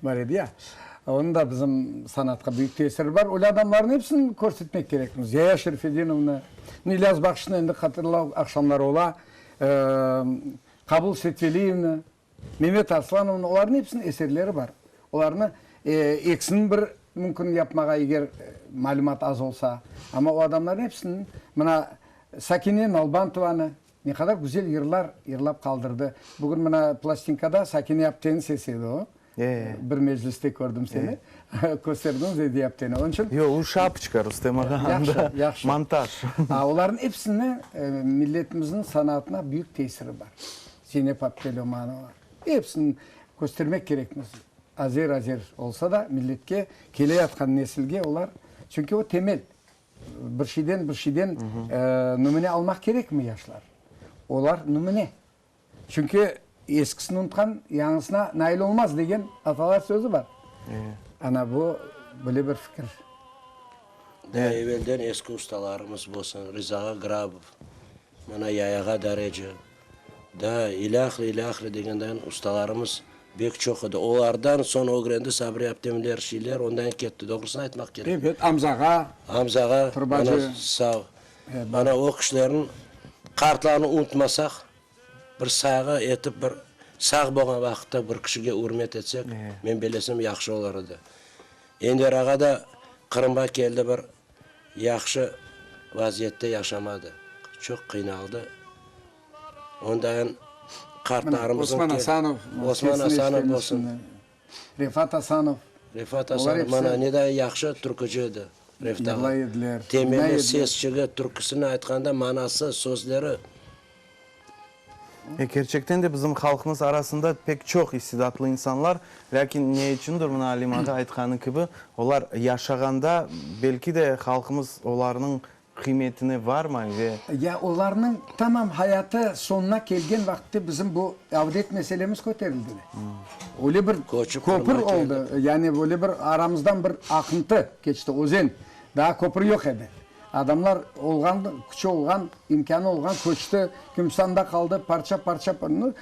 bar edi ya. Onıñ da bizim sanatqa büyük tesiri bar. Öyle adamlarnıñ episini körsetmek kerekmiz. Yaya Şerfedinovnı, İlyas Bahşışnı endi hatırlav aqşamları ola. Qabul Setveliyevni. Memet Arslanovnıñ, olarnıñ episiniñ eserleri bar. Olarnı ekisiniñ bir mümkün yapmağa, eger malümat az olsa. Amma o adamlarnıñ episiniñ, mına, Sakine Nalbantovanı ne qadar güzel yırlar yırlap qaldırdı. Bugün mına plastinkada Sakine apteniñ sesi edi o. Bir mecliste kördim seni. Kösterdiñiz Ediye apteni. Onıñ içün. Yoq, o şapoçka, Rustem ağa, anda montaj. Olarnıñ episiniñ milletimizniñ sanatına büyük tesiri bar. Zeynep Aptelömanova. Episini köstermek kerekmiz. Azer-azer olsa da, milletke, keleyatqan nesilge olar, çünki o temel. Bir şeyden, bir şeyden nümüne almaq kerekmi yaşlar? Olar nümüne. Çünki eskisini unutqan, yañısına nail olmaz degen atalar sözü bar. Ana bu böyle bir fikir. Daa evelden eski ustalarımız bolsun, Riza ağa Grabov, Mana Yayağa Dareci, daa ilâhre, ilâhre degenden ustalarımız bek çoq edi. Olardan soñ ögrendi Sabri aptemler, şeyler, ondan ketti. Doğrusını aytmaq kerek. Ebet, Amzağa, Amzağa, Turbacı. mana sağ. Mana o kişilerniñ qartlarını unutmasaq, bir sayğı etip, bir sağ bolğan vaqıtta bir kişige ürmet etsek, men bellesem yahşı olar edi. Enver ağa da Qırımğa keldi bir yahşı vaziyette yaşamadı, çoq qıynaldı. Ondan qartlarımızın Osman Asanov, Osman Asanov bolsun. Refat Asanov. Refat Asanov, mana ne daa yahşı türküci edi Refat ağa. Yırlay ediler. Temelli sesçigi, türküsini aytqanda manası, sözleri. E, kerçekten de bizim halqımız arasında pek çoq istidatlı insanlar, lâkin ne içündir, mına Alim ağa aytqanı kibi, olar yaşağanda, belki de halqımız olarnıñ qıymetine varmay ve. Ya olarnıñ tamam hayatı soñuna kelgen vaqıtte bizim bu avdet meselemiz köterildi de. Öyle bir köpür oldı, yani öyle bir aramızdan bir aqıntı keçti, özen, daa köpür yoq edi. Adamlar olğan, küçü olğan, imkânı olğan köçti, kimisi anda qaldı, parça-parça,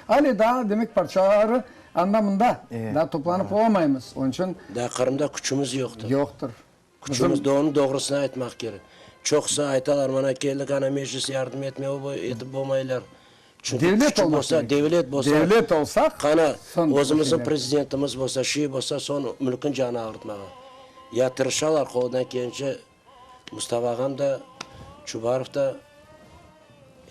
ale daa, demek, parçaları anda-mında, daa toplanıp olamaymız, onıñ içün. Daa Qırımda küçümiz yoqtır. Yoqtır. Küçümiz, onıñ doğrusını aytmaq kerek. Çoqusı aytalar, mana keldik, ana meclis yardım etmey, o etip olmaylar. Çünki Devlet küçü olmaq bolsa, kerek. devlet bolsa, Devlet olsaq, qana, soñ özümizniñ prezidentimiz bolsa, şey bolsa, soñ mülkün canı ağırtmağa. Ya tırışalar qolundan kelgence, Mustafa ağam da, Çubarov da,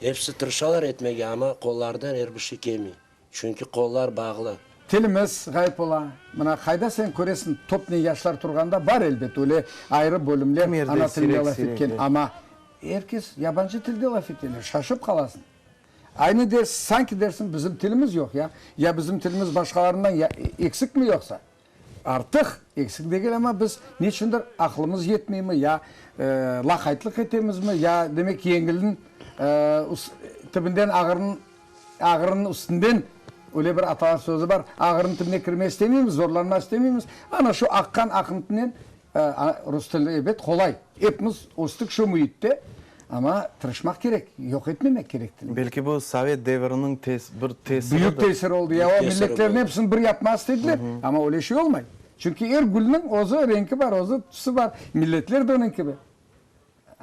episi tırışalar etmege, amma qollarından er bir şey kelmey. Çünki qollar bağlı. Tilimiz ğayıp ola. Mına qayda sen köresiñ, topnen yaşlar turğanda bar elbet öyle ayrı bölümler, ana tilinde laf etken, amma er kes yabancı tilde laf eteler, şaşıp qalasıñ. Aynı ders, sanki dersiñ bizim tilimiz yoq ya, ya bizim tilimiz başqalarından ya eksikmi yoqsa? Artıq eksik degil, amma biz neçündir aqlımız yetmeymi, ya laqaytlıq etemizmi, ya demek yengilniñ tübünden ağırnıñ ağırnıñ üstünden, öyle bir atalar sözü bar, ağırnıñ tübüne kirmek istemeymiz, zorlanmaq istemeymiz. Ana şu aqqan aqıntınen rus tili ebet qolay, epimiz östük şu müitte, amma tırışmaq kerek, yoq etmemek kerek tilni. Belki bu sovet deviriniñ bir tesiridir. Büyük tesir oldı. Ya o milletlerniñ episini bir yapmaq istediler, amma öyle şey olmay. Çünki er gülniñ özü renki bar, özü tüsü bar, milletler de onıñ kibi.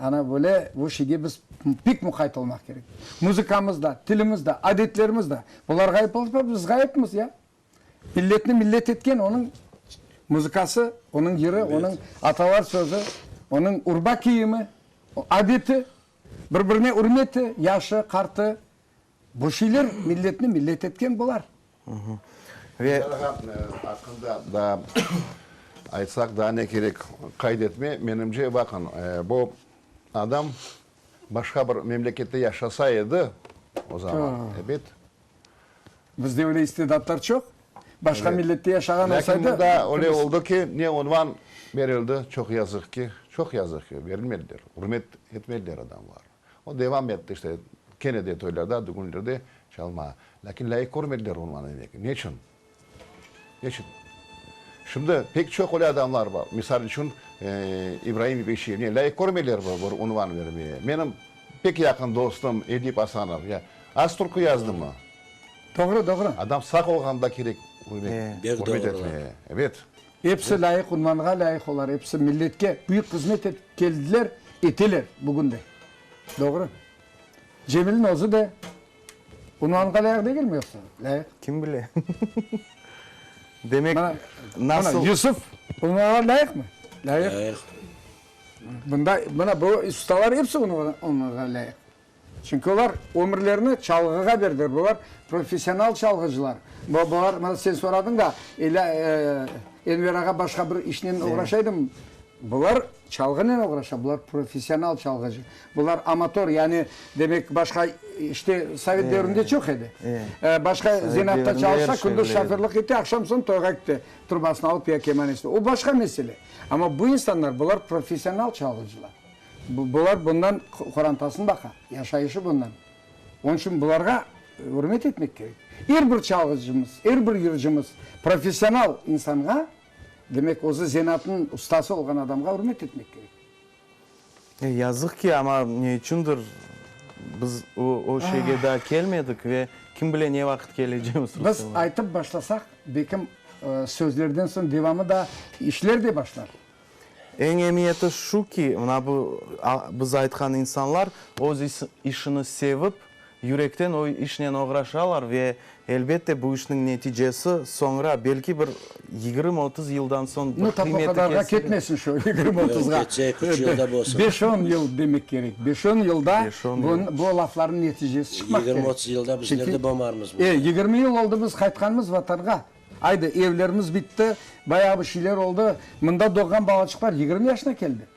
Ana böyle bu şeyge biz pek muqayt olmaq kerek. Muzıkamız da, tilimiz de, adetlerimiz de. Bular ğayıp olsa, biz ğayıpmız ya. Milletni millet etken onıñ. Muzıkası, onıñ yırı, onıñ atalar sözü, onıñ urba kiyimi, adeti, bir-birine ürmeti, yaşı, qartı. Bu şeyler milletni millet etken bular. Ve. Aqqında daa aytsaq, daa ne kerek qayd etme, menimce, baqın, bu adam başqa bir memlekette yaşasa edi, o zaman, ebet. Bizde öyle istidatlar çoq. Başqa millette yaşağan Lâkin olsaydı. mında öyle oldı ki, ne unvan berildi, çoq yazıq ki, çoq yazıq ki, berilmediler, ürmet etmediler adamlar. O devam etti işte, kene de toylarda, dügünlerde çalmağa. Lâkin lâyıq körmediler unvan bermege. Neçün? Neçün? Şimdi pek çoq öyle adamlar bar. Misal içün, İbraim İpekçiyev. Ne, lâyıq körmediler bir unvan bermege? Menim pek yaqın dostum Edip Asanov. Ya, az türkü yazdımı? Doğru, doğru. Adam sağ olğanda kerek ürmet etmege. Ebet. Episi lâyıq unvanğa lâyıq olar, episi milletke büyük hızmet etip keldiler, eteler bugün de. Doğru. Cemilniñ özü de unvanğa lâyıq degilmi yoqsa? Lâyıq. Kim bile. Demek, nasıl. Mana, Yusuf unvanğa lâyıqmı? Lâyıq. Lâyıq. Bunda, mına bu ustalar episi unvanğa lâyıq. Çünki olar ömürlerini çalğığa berdiler. Bular professional çalğıcılar. Bular, mana sen soradıñ da, Enver ağa başqa bir işnen oğraşaydımı? Bular çalğınen oğraşa, bular professional çalğıcı. Bular amatör, yani demek başqa işte sovet devrinde çoq edi. Başqa zenatta çalışsa, kündüz şoförlıq ete, aqşam soñ toyğa kete, trubasını alıp ya kemanesini. O başqa mesele. Amma bu insanlar, bular professional çalğıcılar. Bular bundan qorantasını baqa, yaşayışı bundan. Onıñ içün bularğa ürmet etmek kerek. Er bir çalğıcımız, er bir yırcımız professional insanğa, demek özü zenaatınıñ ustası olğan adamğa ürmet etmek kerek. Yazıq ki, amma ne içündir biz o şeyge daa kelmedik ve kim bile ne vaqıt kelecemiz, Rustem. Biz aytıp başlasaq, belkim sözlerden soñ devamı da, işler de başlar. Eñ emiyeti şu ki, mına bu biz aytqan insanlar öz işini sevip, yürekten o işnen oğraşalar ve, elbette, bu işniñ neticesi soñra, belki bir 20-30 yıldan soñ bir Nu, tap o qıymeti qadarğa kesilir. ketmesin şu 20-otuzğa. Yoq, ketse eki-üç yılda bolsun. Beş-on yıl demek kerek. Beş-on yılda Beş-on yıl. bu laflarnıñ neticesi çıqmaq kerek. 20-30 yılda bizler de bolmarmız mında. 20 yıl oldı biz qaytqanımız Vatanğa. Aydı, evlerimiz bitti, bayağı bir şeyler oldı. Mında doğğan balaçıqlar 20 yaşına keldi.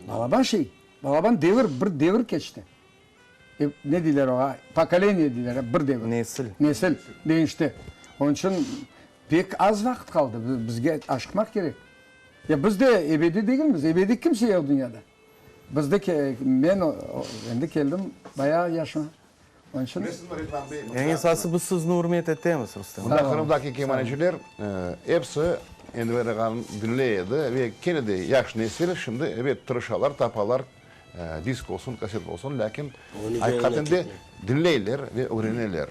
Balaban şey, balaban devir, bir devir keçti. Ne deyler oña, pokoleniye deyler, bir devir. Nesil. Nesil deñişti. Onıñ içün pek az vaqıt qaldı, bizge aşıqmaq kerek. Ya biz de ebediy degilmiz, ebediy kimse yoq dünyada. Biz de, men endi keldim bayağı yaşıma. Onıñ içün. Eñ esası biz sizni ürmet etemiz, Rustem. Mında Qırımdaki kemaneciler episi Enver ağanı diñley edi ve kene de yaş nesil şimdi, ebet, tırışalar, tapalar, disk olsun, kaset olsun, lâkin aqiqaten de diñleyler ve ögreneler.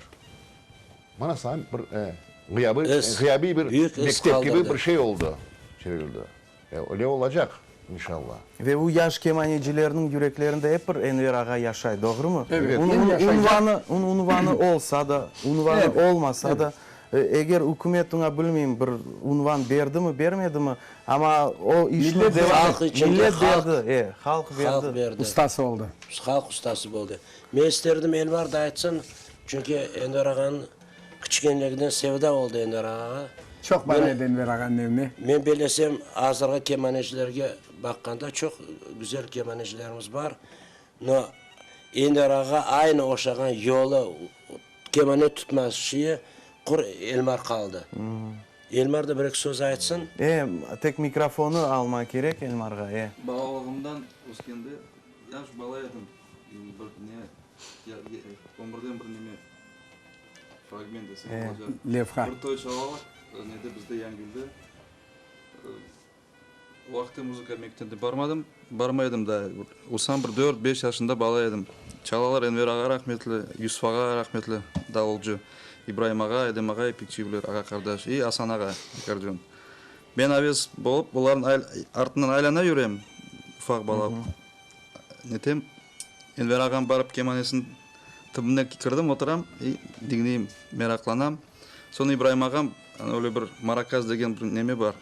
Mana saña bir ğıyabiy bir mektep kibi bir şey oldı, çevirildi. Öyle olacaq, inşalla. Ve bu yaş kemanecilerniñ yüreklerinde ep bir Enver ağa yaşay, doğrumı? Evet. Unvanı, unvanı olsa da, unvanı olmasa da, eger ükümet oña, bilmeyim, bir unvan berdimi, bermedimi, amma o işni devam Halq içinde, millet halq, berdi, e, halq berdi. Halq berdi. Ustası oldı. Halq ustası boldı. Men isterdim Elmar da aytsın, çünki Enver ağanıñ Kiçkenliginden sevda oldı Enver ağağa. Çoq bara edi Enver ağanıñ evine. Men bellesem, azırğı kemanecilerge baqqanda çoq güzel kemanecilerimiz bar. No, Enver ağa aynı oşağan yolu, kemane tutma şeyi qur Elmar qaldı. Elmar da bir-eki söz aytsın. E, tek mikrofonı alma kerek Elmarğa, e. Balalığımdan öskende, yaş bala edim, bir ne, ömürden bir neme. Fragment desem olacaq. Levha. Bir toy çalalar, nede bizde Yangülde. O vaqıtte muzıka mektebine barmadım, barmay edim daa. Olsam bir dört, beş yaşında bala edim. Çalalar Enver ağa rahmetli, Yusuf ağa rahmetli, davulcı, İbraim ağa, Edem ağa, İpekçiyevler, ağa-qardaş, i Asan ağa, akordeon. Men aves bolıp, olarnıñ artından aylana yürem, ufaq bala. Netem, Enver ağam barıp kemanesiniñ tübüne kirdim, oturam i diñleyim, meraqlanam. Soñ İbraim ağam, ana öyle bir marakas degen bir neme bar.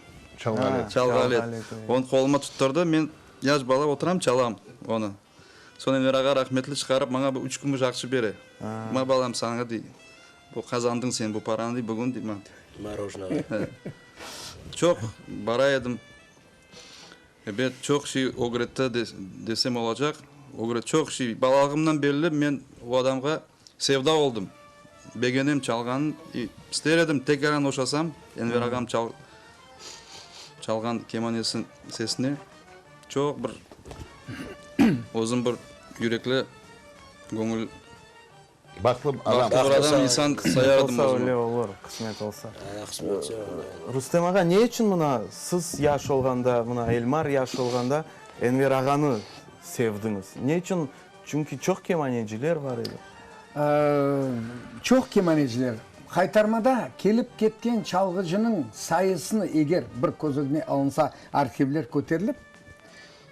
Çalğı alet. Çalğı alet. Onı qoluma tuttırdı, men yaş bala oturam, çalam onı. Soñ Enver ağa rahmetli çıqarıp maña bir üç kümüş aqçı bere. Ma, balam, saña, dey, bu qazandıñ sen bu paranı, dey, bugün, dey, ma. Morojnoğa. Çoq bara edim. Ebet, çoq şey ögretti desem olacaq. Ögret, çoq şey. Balalığımdan belli men o adamğa sevda oldım. Begenem çalğanın. İster edim, tekâran oşasam Enver ağam çalğan kemanesiniñ sesine. Çoq bir özüm bir yürekli, göñül. Bahtlı adam. Bahtlı bir adam, insan sayar edim Olsa özümi. öyle olur, qısmet olsa. Allah qısmet etse öyle. Rustem ağa, ne içün mına siz yaş olğanda, mına Elmar yaş olğanda Enver ağanı sevdiñiz? Ne içün? Çünki çoq kemaneciler bar edi. Çoq kemaneciler. Qaytarmada kelip ketken çalğıcınıñ sayısını eger bir köz ögüne alınsa, arhivler köterilip,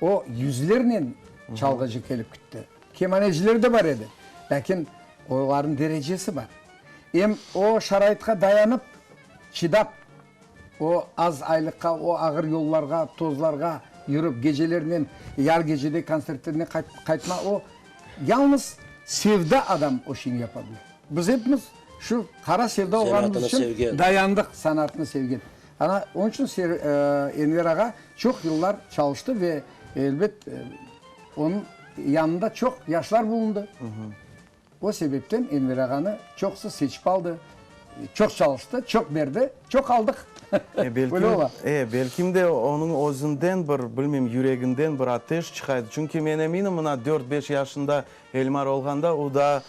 o yüzlernen çalğıcı kelip kitti. Kemaneciler de bar edi, lâkin olarnıñ derecesi bar. Em o şaraitqa dayanıp, çıdap, o az aylıqqa, o ağır yollarğa, tozlarğa yürip, gecelernen, yar gecede kontsertlerine qaytma, o yalnız sevda adam o şeyni yapa bile. Biz epimiz şu qara sevda olğanımız içün dayandıq, sanatnı sevgen. Ana, onıñ içün Enver ağa çoq yıllar çalıştı ve, elbet, Onıñ yanında çoq yaşlar bulundı. O sebepten Enver ağanı çoqusı seçip aldı. Çoq çalıştı, çoq berdi, çoq aldıq. Böyle ola. E, belkim de onıñ özünden bir, bilmeyim, yüreginden bir ateş çıqa edi. Çünki men eminim, mına dört-beş yaşında Elmar olğanda, o daa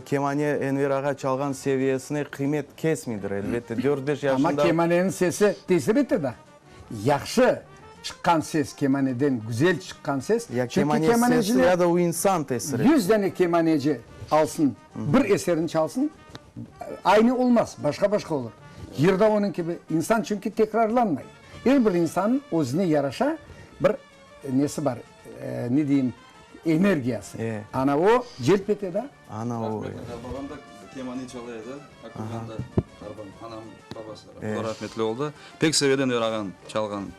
kemane Enver ağa çalğan seviyesine qıymet kesmeydir, elbette. Dört-beş yaşında. Amma kemaneniñ sesi tesir ete da. Yahşı çıqqan ses kemaneden, güzel çıqqan ses. Ya Çünki kemane sesi, kemaneciler ya da o insan tesir ete. 100 dane kemaneci alsın, bir eserini çalsın, aynı olmaz, başqa-başqa olur. Yır da onıñ kibi. İnsan çünki tekrarlanmay. Er bir insannıñ özüne yaraşa bir nesi bar, ne deyim, energiyası. Ana o celp ete da. Ana o. Rahmetli qartbabam da kemane çala edi, Akılğanda qartbabam, anam babası, o da rahmetli oldı. Pek seve edi Enver ağanıñ çalğanın.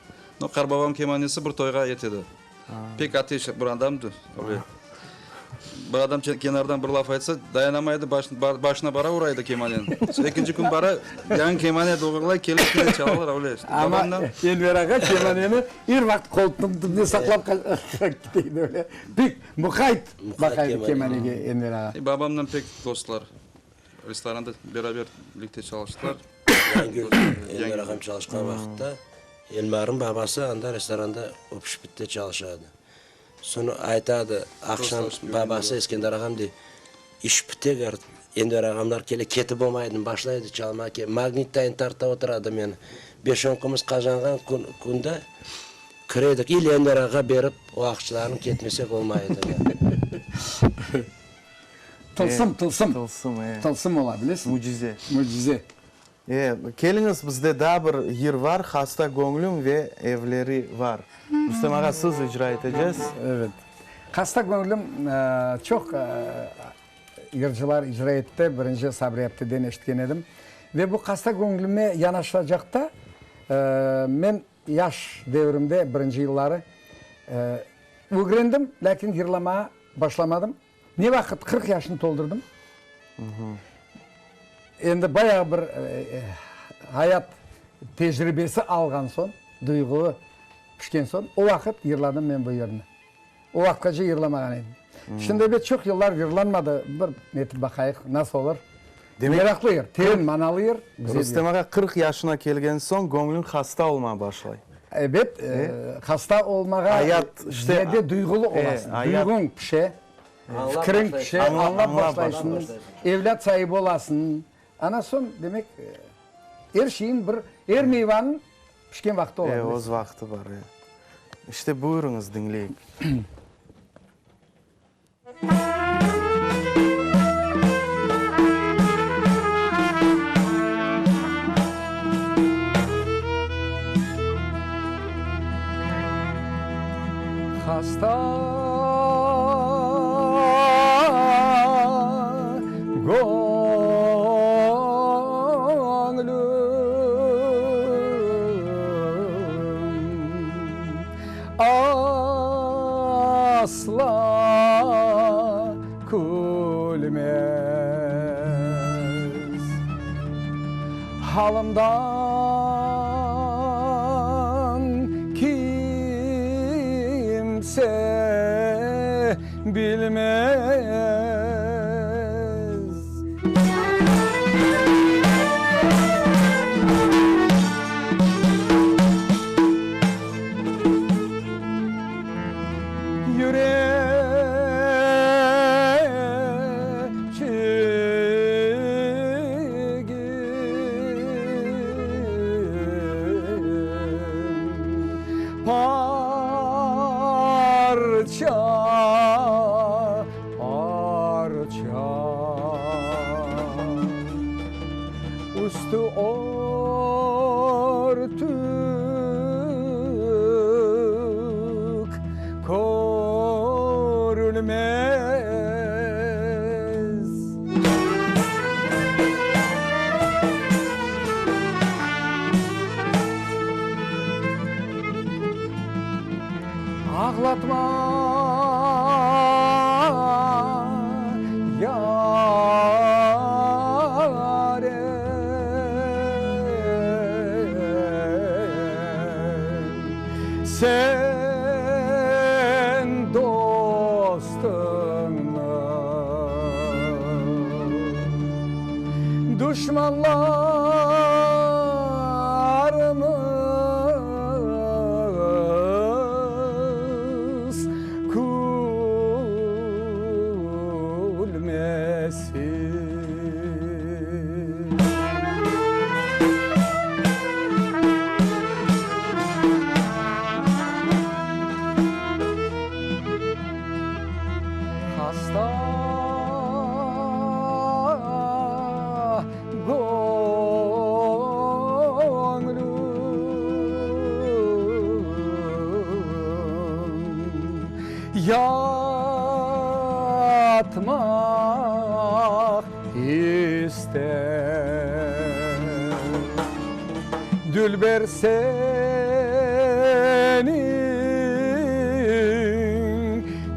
No, qartbabam kemanesi bir toyğa yetedi. Pek ateş bir adamdı, öyle. Bir adam kenardan bir laf aytsa, dayanamaydı, başına bara ura edi kemaneni. Ekinci kün bara, yañı kemane doğurlay, kelip kene çalalar, öyle. Amma Enver ağa kemaneni er vaqıt qoltuğınıñ tübünde saqlap kete edi, öyle. Pek muqayt baqa edi kemanege Enver ağa. Babamnen pek dostlar. Restoranda beraber birlikte çalıştılar. Enver ağam çalışqan vaqıtta Elmarnıñ babası anda restoranda общепитте çalışa edi. Soñra aytadı, aqşam babası Eskender ağam dey, iş pite, govorit, Enver ağamlar kele, ketip olmaydım, başlaydı çalmağa, magnitdayın tarta oturadı meni. Beş-on kümüş qazanğan künde kire edik, ili Enver ağağa berip, o aqçalarnı ketmesek olmay edi. Tılsım, tılsım. Tılsım, e. Tılsım ola, bilesiñ? Mücize. Mücize. E, keliñiz, bizde daa bir yır var, Hasta göñlüm ve evleri var. Rustem ağa, siz icra eteceñiz. Evet. Hasta göñlüm çoq yırcılar icra etti, birinci Sabri apteden eşitken edim. Ve bu hasta göñlüme yanaşacaqta men yaş devrimde, birinci yılları ögrendim, lâkin yırlamağa başlamadım. Ne vaqıt 40 yaşını toldurdım. Endi bayağı bir hayat tecribesi alğan soñ, duyğulı pişken soñ, o vaqıt yırladım men bu yırnı. O vaqıtqace yırlamağan edim. Şimdi ebet çoq yıllar yırlanmadı, bir netip baqayıq, nasıl olur. Meraqlı yır, teren manalı yır, güzel yır. Rustem ağa, 40 yaşına kelgen soñ göñlüñ hasta olmağa başlay. Ebet, hasta olmağa ziyade duyğulı olasıñ. Duyğuñ pişe, fikriñ pişe, añlap başlaysıñ, evlât saibi olasıñ. Ana soñ, demek, er şeyin bir, er meyvanıñ pişken vaqtı ola. E, öz vaqtı bar, e. İşte, buyurıñız, diñleyik. Hasta göñlüm. Asla külmez. Halımdan kimse bilmez. Yüreçigim parça parça. Üstü örtük körülmez. Ağlatma, yarem, sen dostıñnı duşmanlarımız külmesin. Hasta göñlüm yatmaq ister. Dülber seniñ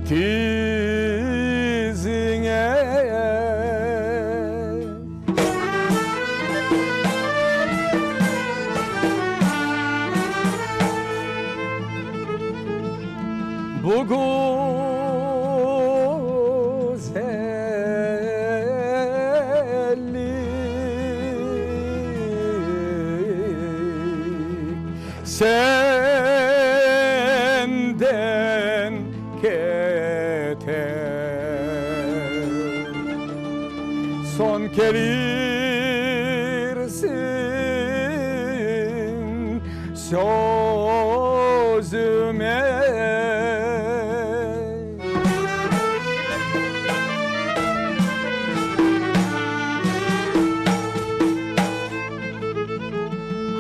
tiziñe. Bu güzellik senden keter. Soñ kelirsiñ sözüme.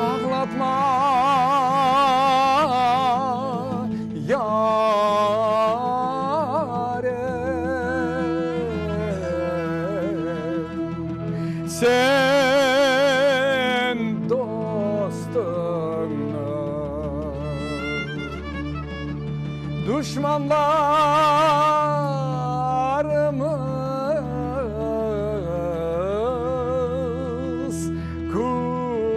Ağlatma, yarem, sen dostıñnı duşmanlarımız külmesin.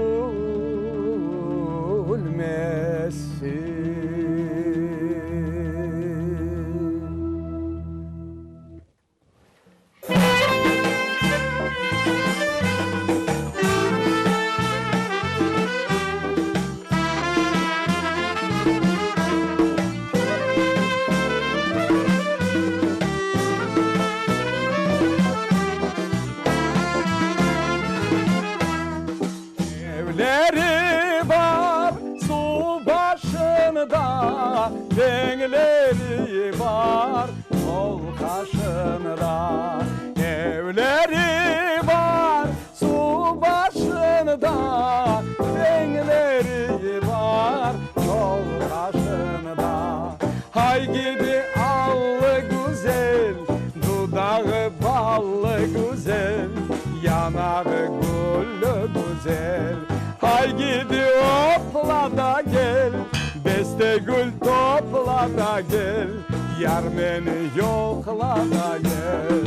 Evleri bar suv başında, Deñleri bar qol qaşında. Evleri bar suv başında, Deñleri bar qol qaşında. Ay gidi allı güzel, Dudağı ballı güzel, Yanağı güllü güzel. Ay gidi opla da gel, Deste gül topla da gel. Yar meni yoqla da gel.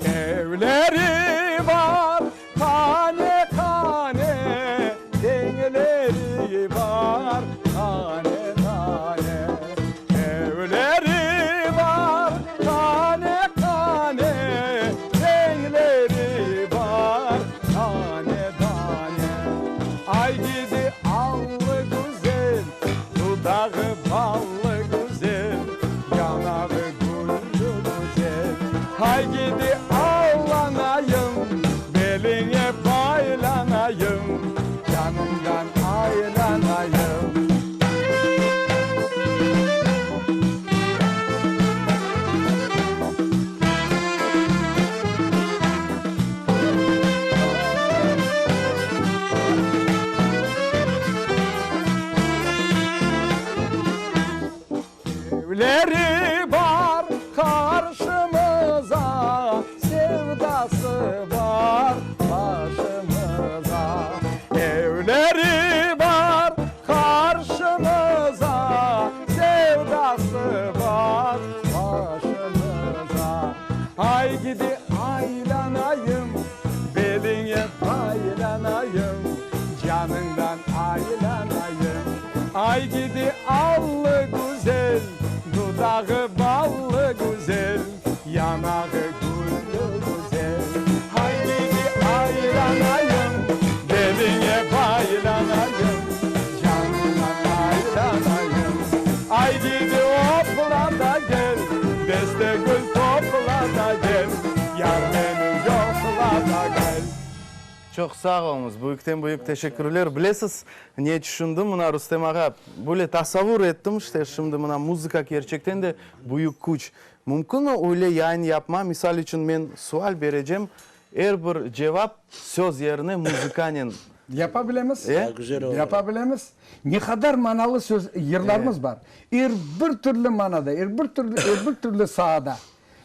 Evleri bar tane-tane, Teñleri bar tane-tane. Evleri bar tane-tane, Teñleri bar tane-tane. Ay gidi allı güzel, Dudağı ballı güzel, Yanağı güllü güzel. Ay gidi allanayım, Beliñe baylanayım, Canımdan aylanayım. Evleri bar qarşımıza, Sevdası bar başımıza. Evleri bar qarşımıza, Sevdası bar başımıza. Ay gidi aylanayım, Beliñe baylanayım, Canıñdan aylanayım. Ay gidi allı güzel, Dudağı ballı güzel, Yanağı güllü güzel. Ay gidi aylanayım, Beliñe baylanayım, Canıñdan aylanayım. Ay gidi opla da gel, Deste gül topla da gel, Yar meni yoqla da gel. Çoq sağ oluñız, büyükten büyük teşekkürler. Bilesiz, ne tüşündim mına, Rustem ağa, böyle tasavvur ettim, işte, şimdi mına muzıka kerçekten de büyük küç. Mümkünmi öyle yayın yapma? Misal içün, men sual berecem, er bir cevap söz yerine muzıkanen. Yapa bilemiz. E? Güzel olur. Yapa bilemiz. Ne qadar manalı söz, yırlarımız bar. Er bir türlü manada, er bir türlü, er bir türlü saada.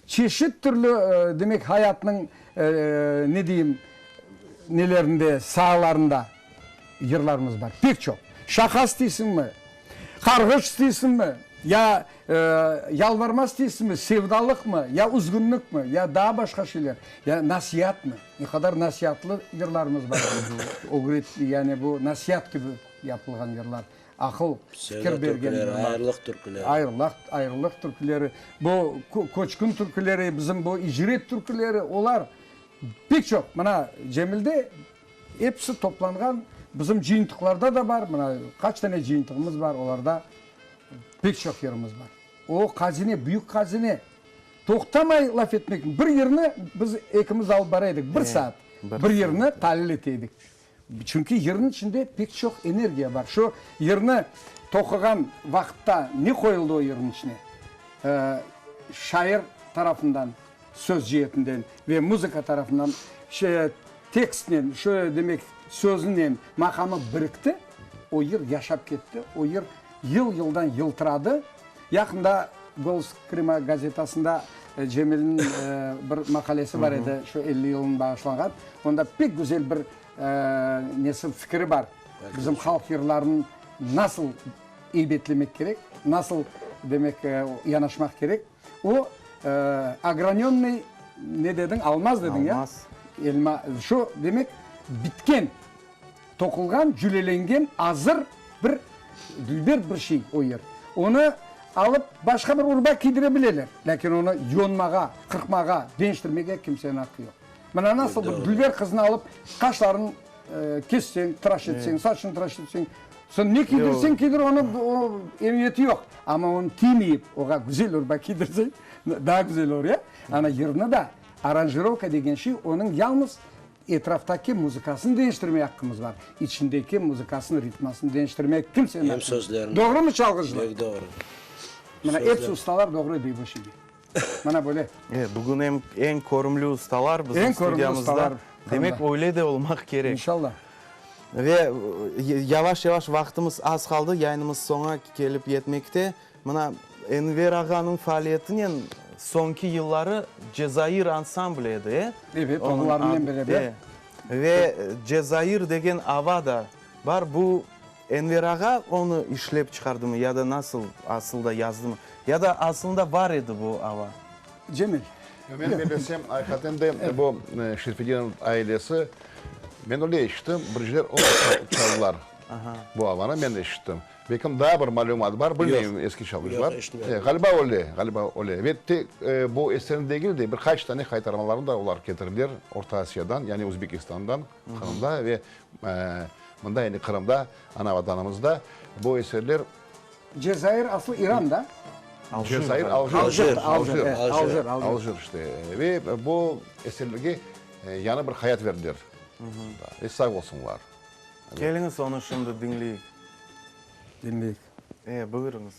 Çeşit türlü, demek, hayatnıñ, ne deyim, nelerinde, saalarında yırlarımız bar. Pek çoq. Şaqa isteysiñmi, qarğış isteysiñmi, ya yalvarma isteysiñmi, sevdalıqmı, ya üzgünlikmi, ya daa başqa şeyler, ya nasiatmı? Ne qadar nasiatlı yırlarımız bar. Ögret, yani bu nasiat kibi yapılğan yırlar. Aqıl, fikir bergen yırlar. Ayrılıq türküleri. Ayrılıq, ayrılıq türküleri. Bu köçkün türküleri, bizim bu icret türküleri, olar pek çoq. Mına Cemilde episi toplanğan, bizim cıyıntıqlarda da bar, mına qaç tane cıyıntığımız bar, olarda pek çoq yırımız bar. O qazine, büyük qazine. Toqtamay laf etmek, bir yırnı biz ekimiz alıp bara edik, bir saat bir yırnı talil ete edik. Çünki yırnıñ içinde pek çoq energiya bar. Şu yırnı toquğan vaqıtta ne qoyuldı o yırnıñ içine? Şair tarafından, söz ceetinden ve muzıka tarafından tekstnen, şu demek sözünen maqamı birikti, o yır yaşap ketti, o yır yıl-yıldan yıltıradı. Yaqında Golos Krıma gazetasında Cemilniñ bir maqalesi bar edi, şu 50 yılına bağışlanğan. Onda pek güzel bir nesi, fikiri bar, bizim halq yırlarını nasıl eybetlemek kerek, nasıl, demek, yanaşmaq kerek. O, ogranönnıy, ne dediñ, almaz dediñ, ya? Almaz. Elma, şu, demek, bitken. Toqulğan, cülelengen azır bir dülber bir şey o yer. Onı alıp başqa bir urba kiydire bileler, lâkin onı yonmağa, qırqmağa, deñiştirmege kimseniñ aqqı yoq. Mına nasıl bir dülber qıznı alıp qaşlarını kesseñ, tıraş etseñ, saçını tıraş etseñ, soñ ne kiydirseñ kiydir, onı emiyeti yoq. Amma onı tiymeyip, oğa güzel urba kiydirseñ, daa güzel olur, ya? Ana yırnı da aranjirovka degen şey onıñ yalnız Etraftaki muzıkasını deñiştirmey aqqımız bar, içindeki muzıkasını, ritmasını deñiştirmege kimseniñ Em aqqı yoq. sözlerini. Doğrumı, çalğıcılar? Pek doğru. Mına, Sözler. episi ustalar doğru dey bu şeyge. Mına böyle. E, bugün em eñ körümli ustalar bizim Eñ körümli studiyamızda. ustalar Demek, Qırımda. öyle de olmaq kerek. İnşallah. Ve yavaş-yavaş vaqtımız az qaldı, yayınımız soña kelip yetmekte. Mına, Enver ağanıñ faaliyetinen soñki yılları Cezair ansambli edi, e? Ebet, olarnen beraber. Ve Cezair degen ava da bar. Bu Enver ağa onı işlep çıqardımı ya da nasıl asılda yazdımı? Ya da aslında bar edi bu ava? Cemil. Men bellesem, aqiqaten de bu Şerfedinov ailesi, men öyle eşittim, birinciler olar çaldılar bu avanı, men eşittim. Belkim daa bir malümat bar, bilmeyim, eski çalğıcılar. Ğaliba öyle, ğaliba öyle. Ve tek bu eserni degil de, bir qaç tane qaytarmalarnı da olar ketirdiler Orta Asiyadan, yani Özbekistandan, Qırımda ve mında, yani Qırımda, ana Vatanımızda bu eserler. Cezair aslı İranda. Cezair, Aljir. Aljir, Aljir, Aljir, Aljir işte. Ve bu eserlerge yañı bir hayat berdiler. Ve sağ olsunlar. Keliñiz, onı şimdi diñleyik. Diñleyik. E, buyurıñız.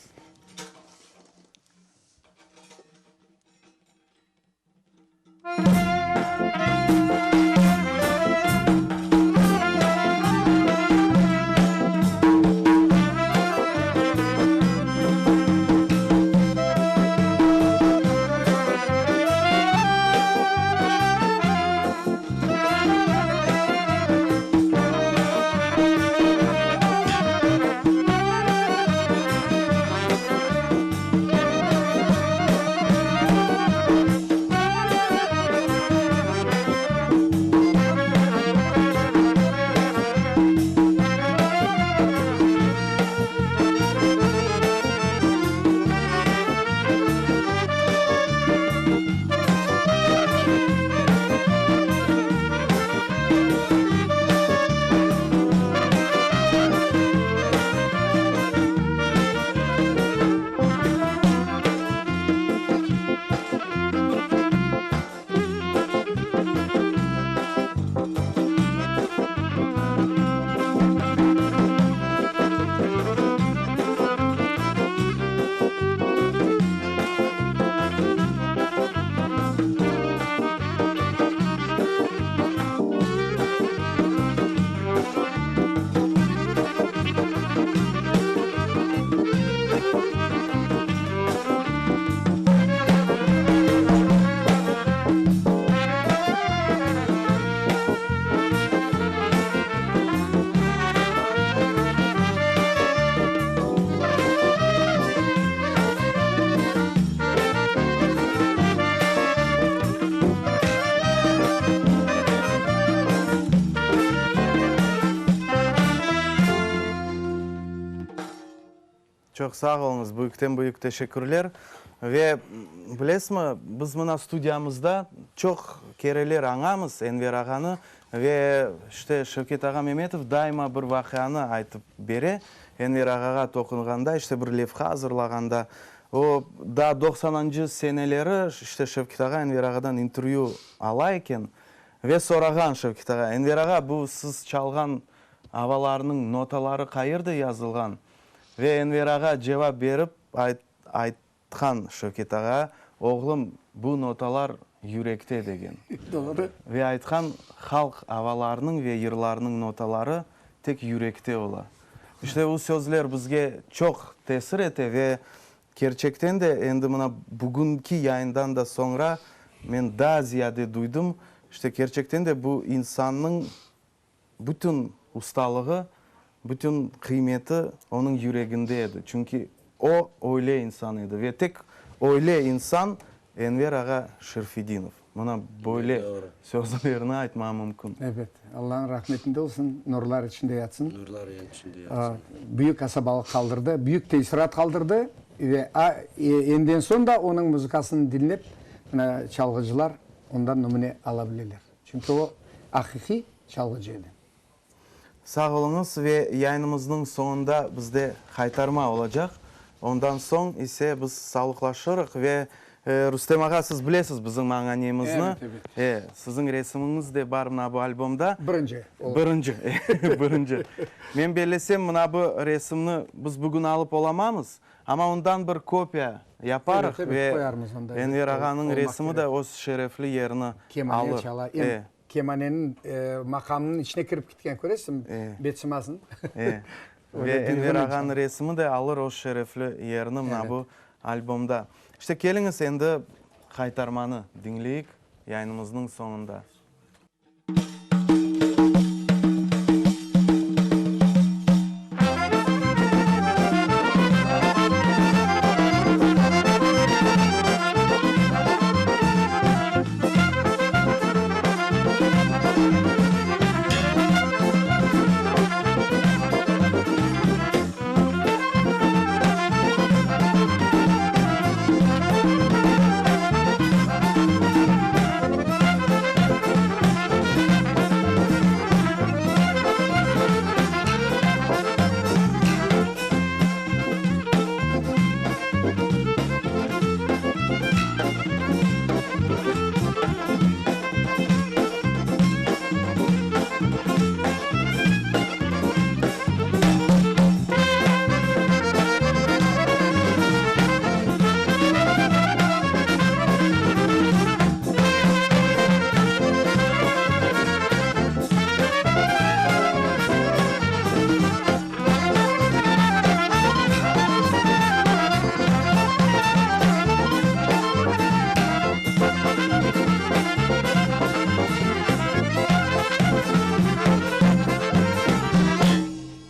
Çoq sağ oluñız, büyükten-büyük teşekkürler. Ve bilesizmi, biz mına studiyamızda çoq kereler añamız Enver ağanı ve işte Şevket ağa Memetov daima bir vaqianı aytıp bere, Enver ağağa toqunğanda, işte bir levha azırlağanda, o daa doqsanıncı seneleri işte Şevket ağa Enver ağadan intervyu ala eken ve sorağan Şevket ağa, Enver ağa, bu siz çalğan avalarnıñ notaları qayerde yazılğan? Ve Enver ağa cevap berip aytqan Şevket ağa, Oğlum, bu notalar yürekte degen. Doğru. Ve aytqan, halq avalarınıñ ve yırlarınıñ notaları tek yürekte ola. İşte bu sözler bizge çoq tesir ete ve kerçekten de endi mına bugünki yayından da soñra men daa ziyade duydım, işte kerçekten de bu insannıñ Bütün ustalığı, bütün qıymeti onıñ yüreginde edi. Çünki o, öyle insan edi ve tek öyle insan Enver ağa Şerfedinov. Mına böyle sözlerni aytmağa mümkün. Ebet. Allanıñ rahmetinde olsun, nurlar içinde yatsın. Nurlar içinde yatsın. Büyük asabalıq qaldırdı, büyük tesirat qaldırdı ve enden soñ da onıñ muzıkasını diñlep, mına çalğıcılar ondan nümüne ala bileler. Çünki o, aqiqiy çalğıcı edi. Sağ oluñız ve yayınımıznıñ soñunda bizde haytarma olacaq. Ondan soñ ise biz sağlıqlaşırıq ve Rustem ağa, siz bilesiz bizim añanemizni. Evet, evet. E, siziñ resimiñiz de bar mına bu albomda. Birinci olaraq. Birinci, birinci. Men bellesem, mına bu resimni biz bugün alıp olamamız, Amma ondan bir kopiya yaparıq ve Enver ağanıñ resimi de öz şerefli yerini Kemane alır. çala, em E. kemaneniñ maqamınıñ içine kirip ketken, köresiñmi, bet-sımasını? Ve Enver ağanıñ resimi de alır o şerefli yerni mına bu albomda. İşte, keliñiz endi Haytarmanı diñleyik yayınımıznıñ soñunda.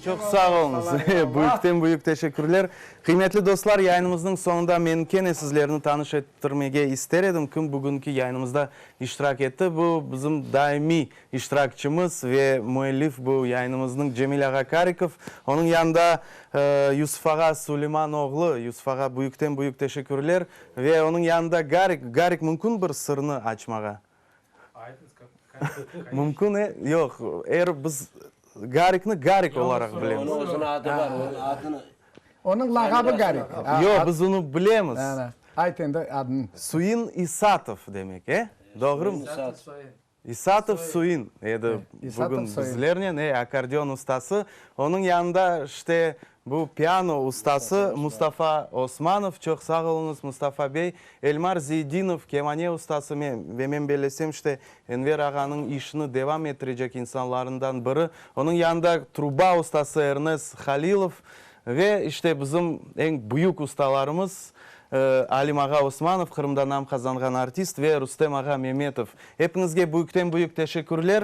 Çoq sağ oluñız. Büyükten büyük teşekkürler. Qıymetli dostlar, yayınımıznıñ soñunda men kene sizlerni tanış ettirmege ister edim, kim bugünki yayınımızda iştirak etti. Bu, bizim daimiy iştirakçimiz ve müellif bu yayınımıznıñ Cemil ağa Karikov. Onıñ yanında Yusuf ağa Suleyman oğlu. Yusuf ağa, büyükten büyük teşekkürler. Ve onıñ yanında Garik. Garik, mümkün bir sırnı açmağa? Mümkün, e? Yoq, er biz Garikni Garik olaraq bilemiz. Onıñ özüniñ adı bar, onıñ adını. Onıñ lağabı Garik. Yoq, biz onı bilemiz. Ayt endi adını. Suin İsatov demek, e? Doğrumı? İsatov Suin edi bugün bizlernen, e, akkordeon ustası. Onıñ yanında, işte, bu piano ustası Mustafa Osmanov. Çoq sağ oluñız, Mustafa bey. Elmar Zeydinov, kemane ustası, ve men bellesem, işte, Enver ağanıñ işini devam ettirecek insanlarından biri. Onıñ yanında truba ustası Ernes Halilov ve, işte, bizim eñ büyük ustalarımız Alim ağa Osmanov, Qırımda nam qazanğan artist, ve Rustem ağa Memetov. Epiñizge büyükten-büyük teşekkürler.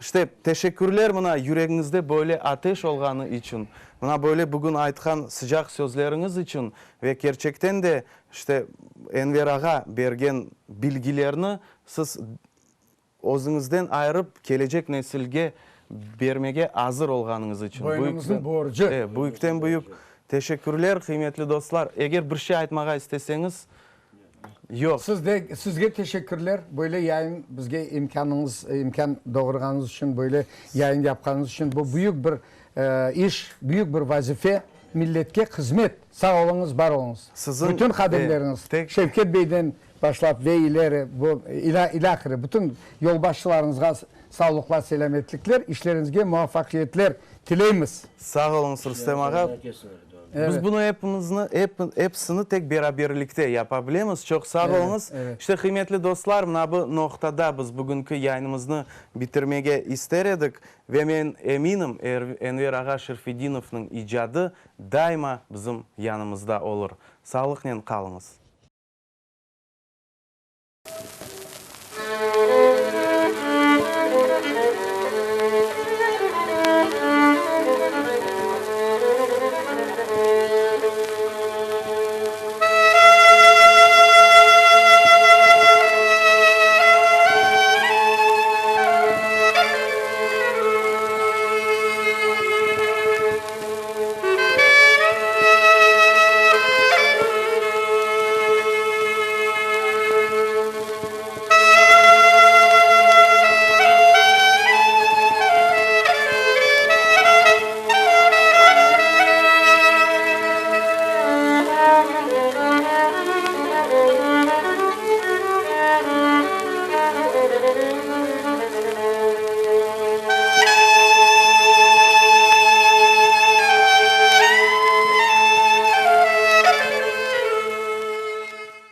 İşte, teşekkürler mına yüregiñizde böyle ateş olğanı içün, mına böyle bugün aytqan sıcaq sözleriñiz içün ve kerçekten de, işte, Enver ağa bergen bilgilerni siz özüñizden ayırıp kelecek nesilge bermege azır olğanıñız içün. Boynumıznıñ borcu. E, büyükten-büyük teşekkürler, qıymetli dostlar. Eger bir şey aytmağa isteseñiz, yoq. Siz de, sizge teşekkürler, böyle yayın bizge imkânıñız, imkân doğurğanıñız içün, böyle yayın yapqanıñız içün. Bu büyük bir iş, büyük bir vazife, milletke hızmet. Sağ oluñız, bar oluñız. Siziñ, Bütün hadimleriñiz, tek. Şevket beyden başlap ve ileri, bu, ilâhre, bütün yolbaşçılarıñızğa sağlıqlar, selâmetlikler, işleriñizge muvafaqiyetler tileymiz. Sağ oluñız, Rustem ağa. Biz bunı epimizni, episini tek beraberlikte yapa bilemiz. Çoq sağ oluñız. İşte, qıymetli dostlar, mına bu noqtada biz bugünki yayınımıznı bitirmege ister edik. Ve men eminim, Enver ağa Şerfedinovnıñ icadı daima bizim yanımızda olur. Sağlıqnen qalıñız.